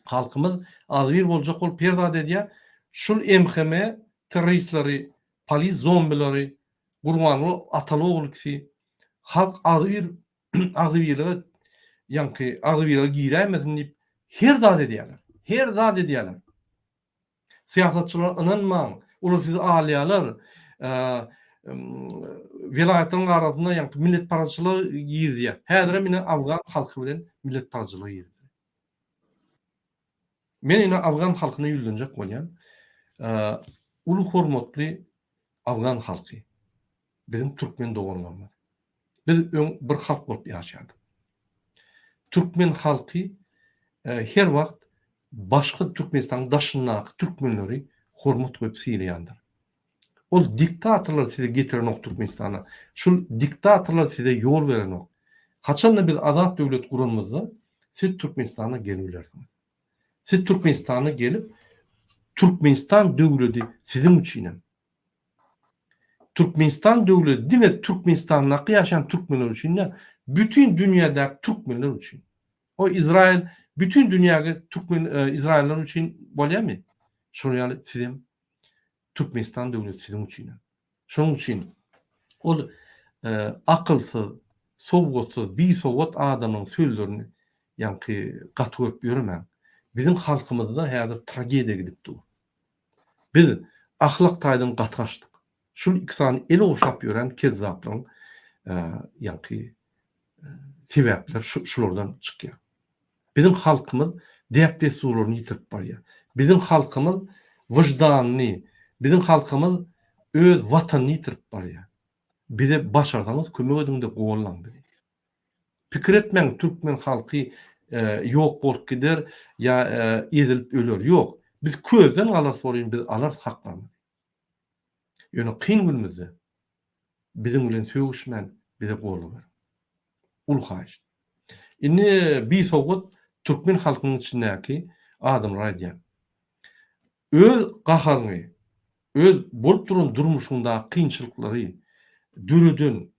Halkymyz agzybir boljak bolup her zat edýär. Şul MHM terroristleri, polis zombilary, Gurbanguly ataly ogul ikisi halk agzybir agzybirlige ýaňky agzybirlige giräýmesin diýip her zat edýärler. Her zat edýärler. Syýasatçylara ynanmaň, olar sizi alýarlar. Welaýatlaryň arasynda ýaňky milletparazçylygy girizýär. Häzirem ine afgan halky bilen milletparazçylygy girizdi. Men ine afgan halkyna ýüzlenjek bolýan. Uly hormatly afgan halky. Biziň türkmen doganlarymyz. Biz öň bir halk bolup ýaşardyk. Türkmen halky her wagt başga Türkmenistanyň daşyndaky türkmenleri hormat goýup sylaýandyr. Ol diktatorlar sizi getirenok Türkmenistana. Şul diktatorlar size ýol berenok. Haçanda biz azat döwlet guranymyzda siz Türkmenistana gelibilersiňiz. Siz Türkmenistana gelip Türkmenistan döwledi siziň üçinem. Türkmenistan döwleti diňe Türkmenistandaky ýaşaýan türkmenler üçin däl, bütin dünýädäki türkmenler üçin. O Izrail bütin dünýäge türkmen izrailler üçin bolýarmy? Şonuň ýaly sizem Türkmenistan döwleti siziň üçinem. Şonuň üçin ol akylsyz, sowatsyz, bisowat adamyň sözlerini ýaňky gaty görüp ýöremäň. Biziň halkymyzda häzir tragediýa gidip dur. Biz ahlak taýdan gaty gaçdyk. Şul iki sany el ogşap ýören kezzaplaryň ýaňky sebäpler şulardan çykýar. Biziň halkymyz däp-dessurlaryny ýitirip barýar. Biziň halkymyz wyždanyny, biziň halkymyz öz watanyny ýitirip barýar. Bize başarsaňyz kömek ediňde gollaň bizi. Pikir etmäň türkmen halky ýok bolup gider ýa ezilip öler ýok. Biz közden galarys bolýyn biz alarys haklarymyzy. Ýöne kyn günümizde biziň bilen sögüşmän bize goldaw beriň. Uly haýyşt. Indi bisowgat türkmen halkynyň içindäki adamlara aýdýan. Öz gaharyňy, öz bolup duran durmuşyňdaky kynçylyklary döreden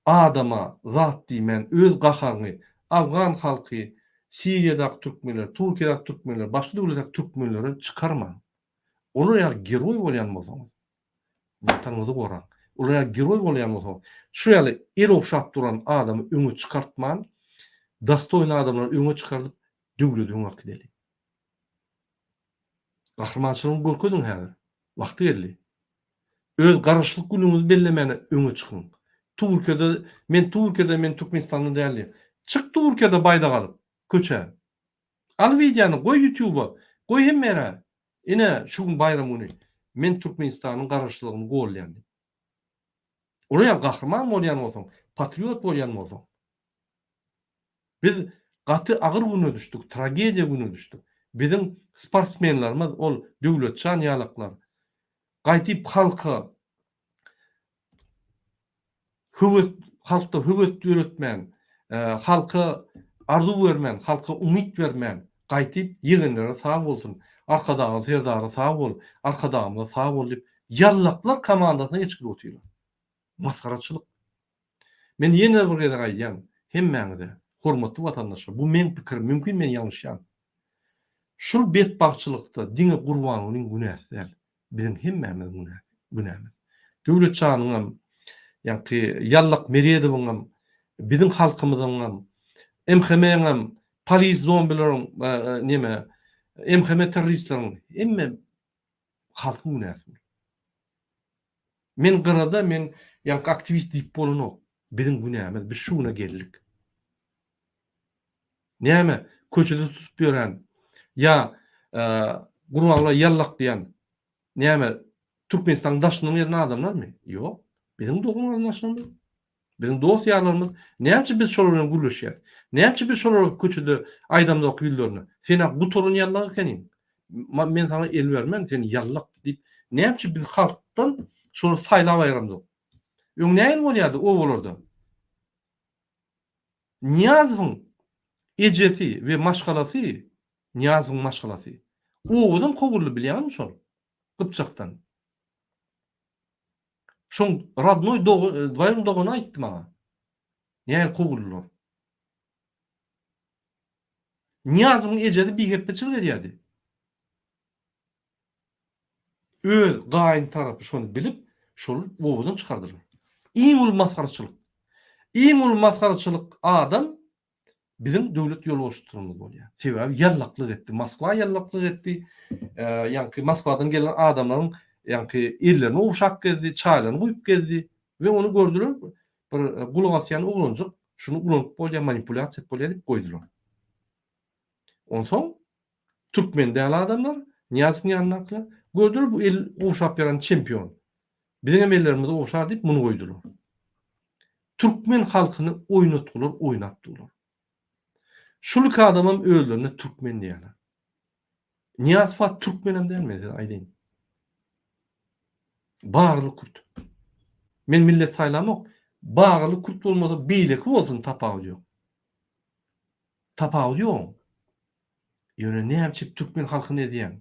adama zat diýmän öz gaharyňy afgan halky, Siriýadaky türkmenler, Türkiýedäki türkmenler, başga döwletdäki türkmenlere çykarmaň. Olar ýaly geroý bolýan bolsaňyz, Watanyňyzy goraň. Olar ýaly geroý bolýan bolsaňyz, şu ýaly el ogşap duran adamy öňe çykartman, dostoýny adamlary öňe çykardyp, döwledi öňe äkideli. Gahrymançylygyňy görkeziň häzir. Wagty geldi. Öz garaşsyzlyk günüňizi bellemäne öňe çykyň. Türkiýede men Türkiýede men Türkmenistanda däl diýip. Çyk Türkiýede baýdak alyp köçä. Al wideony goý ýutuba, goý hemme ýere. Ine şu gün baýram güni men Türkmenistanyň garaşsyzlygyny goldaýan diýip. Olar ýaly gahryman bolýan bolsaň, patriot bolýan bolsaň. Biz gaty agyr güne düşdük, tragediýa güne düşdük. Biziň sportsmenlerimiz ol Döwletjan ýalaklar gaýdyp halka höwes halkda höwes döretmän, halka arzuw bermän, halka umyt bermän gaýdyp ýegenlere sag bolsun, Arkadagly Serdara sag bol, Arkadagymyza sag bol diýip ýallaklar komandasyna geçip otyrlar. Masgaraçylyk. Men ýene bir gezek aýdýan, hemmäňize, hormatly watandaşlar, bu meň pikirim, mümkin men ýalňyşýan. Şul betbagtçylykda diňe Gurbangulyň günäsi däl, biziň hemmämiziň günämiz. Döwletjanyňam, ýaňky Ýallak Meredowyňam, biziň halkymyzyňam, MHM-iňem, polis zombileriň, neme, MHM terroristleriň, hemme halkyň günäsi bul. Men gyrada men ýaňky aktiwist diýip bolanok. Biziň günämiz biz şu güne geldik. Näme köçede tutup ýören ýa Gurbanguly ýallak diýen näme Türkmenistanyň daşyndan gelen adamlarmy? Ýok. Biziň dogan garyndaşlarymyz. Biziň dost ýarlarymyz. Näme üçin biz şolar bilen gürleşýäris? Näme üçin biz şolara köçede aýdamzok ýüzlerine? Sen-ä gutaran ýallak ekeniň. Men saňa el bermen, sen ýallak diýip. Näme üçin biz halkdan şolary saýlap aýyramzok? Öň nähili bolýardy obalarda? Nyýazowyň ejesi we maşgalasy, Nyýazowyň maşgalasy obadan kowuldy bilýäňizmi şol? Gypjakdan. Şoň rodnoý dwaýrun dogany aýtdy maňa. Nähili kowuldylar. Nyýazowyň ejesi bihepbeçilik edýärdi. Öz gaýyn tarapy şony bilip, şol obadan çykardylar. Iň uly masgaraçylyk. Iň uly masgaraçylyk adam. biziň döwlet ýolbaşçylarymyz bolýar. Sebäbi ýallaklyk etdi. Moskwa ýallaklyk etdi. Ýaňky Moskwadan gelen adamlaryň ýaňky ellerini ogşap gezdi, çaýlaryny guýup gezdi we ony gördüler, bir gulak asýan oglanjyk, şuny ulanyp bolýar, manipulýasiýa edip bolýar diýip goýdular. Onsoň türkmen däl adamlar, Nyýazowyň ýanyndakylar, gördüler bu el ogşap ýören çempion. Biziňem ellerimizi ogşar diýip muny goýdular. Türkmen halkyny oýnatgylar oýnap durlar. Şul iki adamam özlerine türkmen diýýärler. Nyýazow-a türkmenem däl men size aýdaýyn. Bagyrly kürt. Men millet saýlamok. Bagyrly kürt bolmasa beýleki bolsun tapawudy ýok. Tapawudy ýok. Ýöne näme üçin türkmen halkyny ezýäň?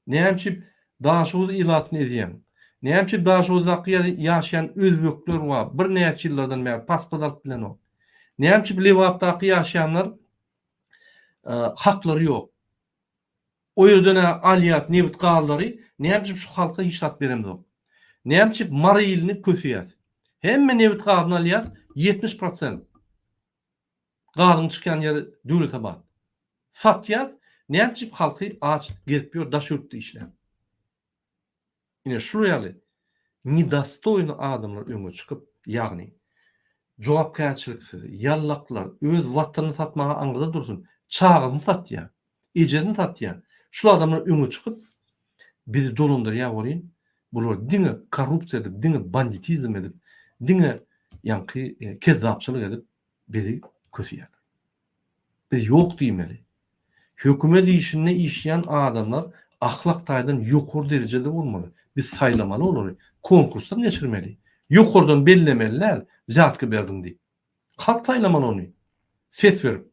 Näme üçin Daşoguz ilatyny ezýäň? Näme üçin Daşoguzdaky ýaşaýan özbekler bar, birnäçe ýyllardan bäri pasport alyp bilenok? Näme üçin Lebapdaky ýaşaýanlar haklary ýok? O ýerden-ä alýas nebit gazlary, näme üçin şu halka hiç zat beremzok? Näme üçin Mary ilini köseýäs? Hemme nebit gazyny alýas, 70 prosent. Gazyň çykýan ýeri Döwletabat. Satýas, nätjik halky aç gezip ýör daş ýurtda işläp. Ine şular ýaly nedostoýny adamlar öňe çykyp, ýagny jogapkärçiliksiz, ýallaklar öz watanyny satmaga aňyrda dursun, çagasyny satýar, ejesini satýar. Şul adamlar öňe çykyp bizi dolandyrýar welin, bular diňe korrupsiýa edip, diňe banditizm edip, diňe ýaňky kezzapçylyk edip bizi köseýärler. Biz ýok diýmeli. Hökümet işinde işleýän adamlar ahlak taýdan ýokary derejede bolmaly. Biz saýlamaly olary, konkursdan geçirmeli. Ýokardan bellemeli däl, wzýatka berdiň diýip. Halk saýlamaly ony. Ses berip.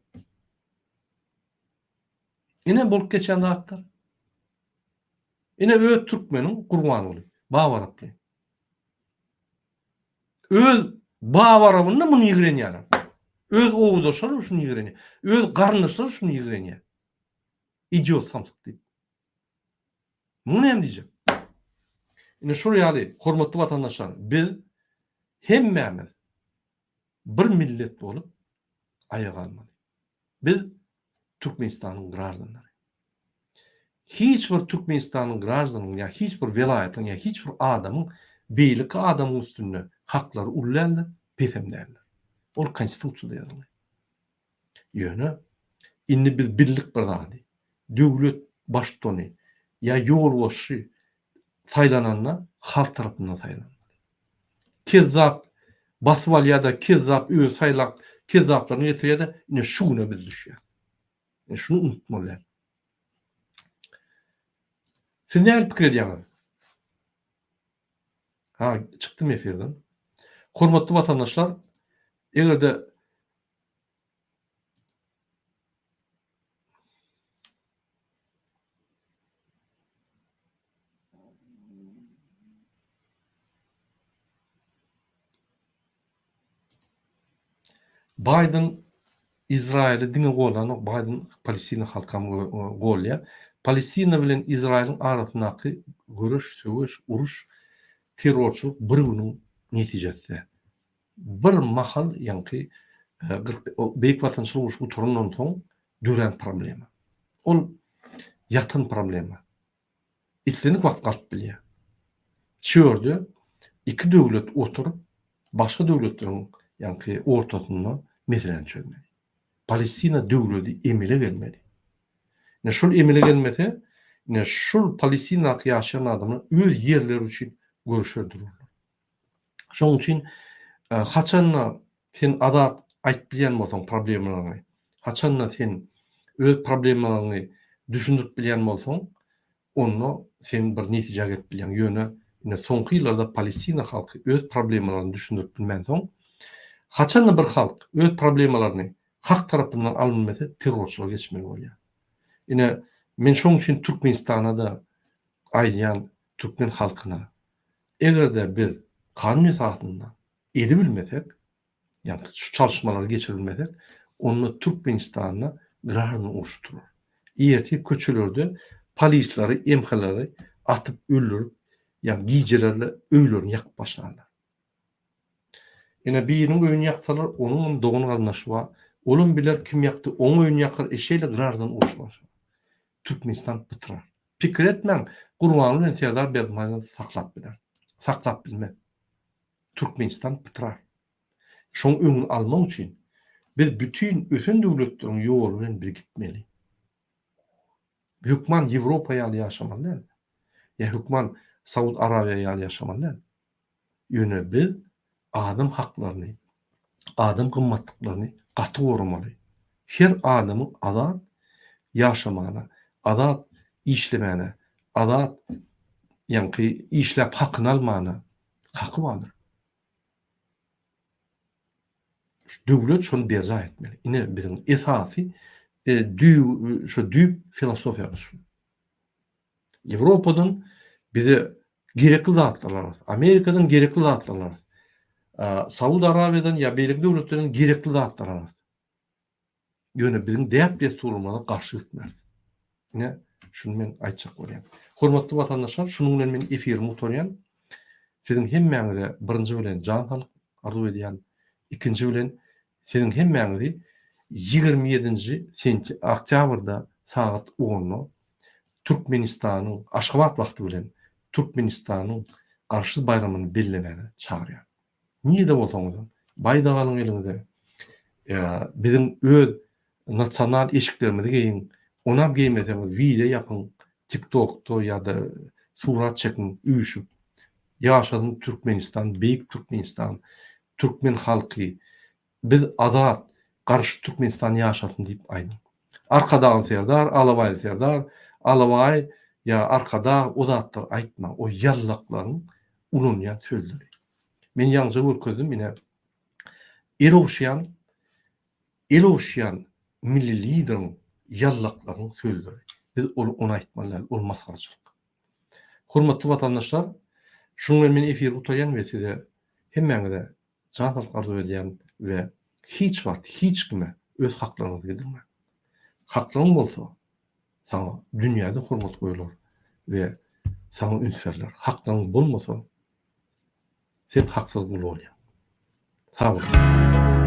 Ine bolup geçen zatlar. Ine öz türkmeniň Gurbanguly, Babaraply. Öz Babarabynda muny ýigrenýärler. Öz owdaşlary şuny ýigrenýär. Öz garyndaşlary şuny ýigrenýär. Idiot samsyk diýip. Muny näme diýjek? Ine şol ýaly hormatly watandaşlar biz hemmämiz bir millet bolup aýaga galmaly. Biz Türkmenistanyň graždanlary. Hiç bir Türkmenistanyň graždanynyň ýa hiç bir welaýatyň ýa hiç bir adamyň beýleki adamyň üstünde haklary uly däldir, pesem däldir. Ol konstitusiýada ýazylgy. Ýöne indi biz bildik bir zady. Döwlet baştutany ýa ýolbaşçy saýlananda halk tarapyndan saýlanmaly. Kezzap basyp alýar-da, kezzap özi saýlap, kezzaplaryny getirýär-de, ine şu güne biz düşýäris. Ine şuny unutmaly däl. Siz nähili pikir edýäňiz? Ha, çykdym efirden. Hormatly watandaşlar, eger-de Baýden Izraýyly diňe gollanok, Baýden Palestina halkam golýar. Palestina bilen Izraýylyň arasyndaky göreş, söweş, uruş, terrorçylyk bir günüň netijesi däl. Bir mahal ýaňky Beýik Watançylyk urşy gutarandan soň dörän problema. Ol ýatan problema. Islendik wagt galyp bilýär. Şu ýerde iki döwlet oturyp, başga döwletleriň ýaňky ortasynda meseläni çözmeli. Palestina döwledi emele gelmeli. Ine şol emele gelmese, ine şul Palestinadaky ýaşaýan adamlar öz ýerleri üçin göreşer durarlar. Şonuň üçin haçanda sen azat aýdyp bilýän bolsaň problemalaryňy, haçanda sen öz problemalaryňy düşündirip bilýän bolsaň, onda sen bir netijä gelip bilýäň. Ýöne ine soňky ýyllarda Palestina halky öz problemalaryny düşündirip bilmänsoň, haçanda bir halk öz problemalaryny hak tarapyndan alynmasa terrorçylyga geçmeli bolýar. Ine men şonuň üçin Türkmenistana-da aýdýan türkmen halkyna, Eger-de biz kanun esasynda edibilmesek, ýagny şu çalyşmalary geçiribilmesek, onda Türkmenistanda graždan urşy turar. Ertir köçelerde polislary, MH-lary atyp öldürip, ýagny gijelerle öýlerini ýakyp başlarlar. Ine biriniň öýüni ýaksalar, onuň hem dogan-garyndaşy bar. Olam biler kim ýakdy, oň öýüni ýakar, e şeýle graždan uruş başlar. Türkmenistan pytrar. Pikir etmäň, Gurbanguly bilen Serdar Berdimuhamedow saklap biler. Saklap bilmez. Türkmenistan pytrar. Şoň öňüni almak üçin biz bütin ösen döwletleriň ýoly bilen biz gitmeli. Hökman Ýewropa ýaly ýaşamaly däl. Ýa hökman Saud Arabiýa ýaly ýaşamaly däl. Ýöne biz adam haklaryny, adam gymmatlyklaryny gaty goramaly. Her adamyň azat ýaşamana, azat işlemäne, azat ýaňky işläp hakyny almana haky bardyr. Döwlet şony berjaý etmeli. Ine biziň esasy düýp şu düýp filosofiýamyz şu. Ýewropadan bize gerekli zatlar alarys. Amerikadan gerekli zatlar alarys. Saud Arabiýadan ýa beýleki döwletlerden gerekli zatlar alarys. Ýöne biziň däp-dessurymyza garşy gitmeris. Ine, şuny men aýtjak bolýan. Hormatly watandaşlar, şunuň bilen men efirimi gutarýan. Siziň hemmäňize birinji bilen jan saglyk arzuw edýän. Ikinji bilen siziň hemmäňizi 27-nji sentýa oktýabrda sagat onda Türkmenistanyň Aşgabat wagty bilen Türkmenistanyň Garaşsyz baýramyny bellemäge çagyrýan. Nirede bolsaňyzam, baýdak alyň eliňize. Biziň öz nasional eşiklerimizi geýiň. Onam geýmeseňiz wideo ýapyň TikTokda ýa-da surat çekiň üýşüp. Ýaşasyn Türkmenistan, beýik Türkmenistan, türkmen halky. Biz azat, Garaşsyz Türkmenistan ýaşasyn diýip aýdyň. Arkadagly Serdar, Alabaýly Serdar, Alabaý ýa Arkadag o zatlary aýtmaň. O ýallaklaryň ulanýan sözleri. Men ýaňja görkezdim ine el ogşaýan el ogşaýan milli lideriň ýallaklaryň sözleri. Biz ol ony aýtmaly däl, ol masgaraçylyk. Hormatly watandaşlar, şunuň bilen men efiri gutarýan we size hemmäňize jan saglyk arzuw edýän we hiç wagt hiç kime öz haklaryňyzy gidirmäň. Haklaryň bolsa saňa dünýäde hormat goýular we saňa üns berler. Haklaryň bolmasa sen haksyz gul bolýaň. Sag boluň.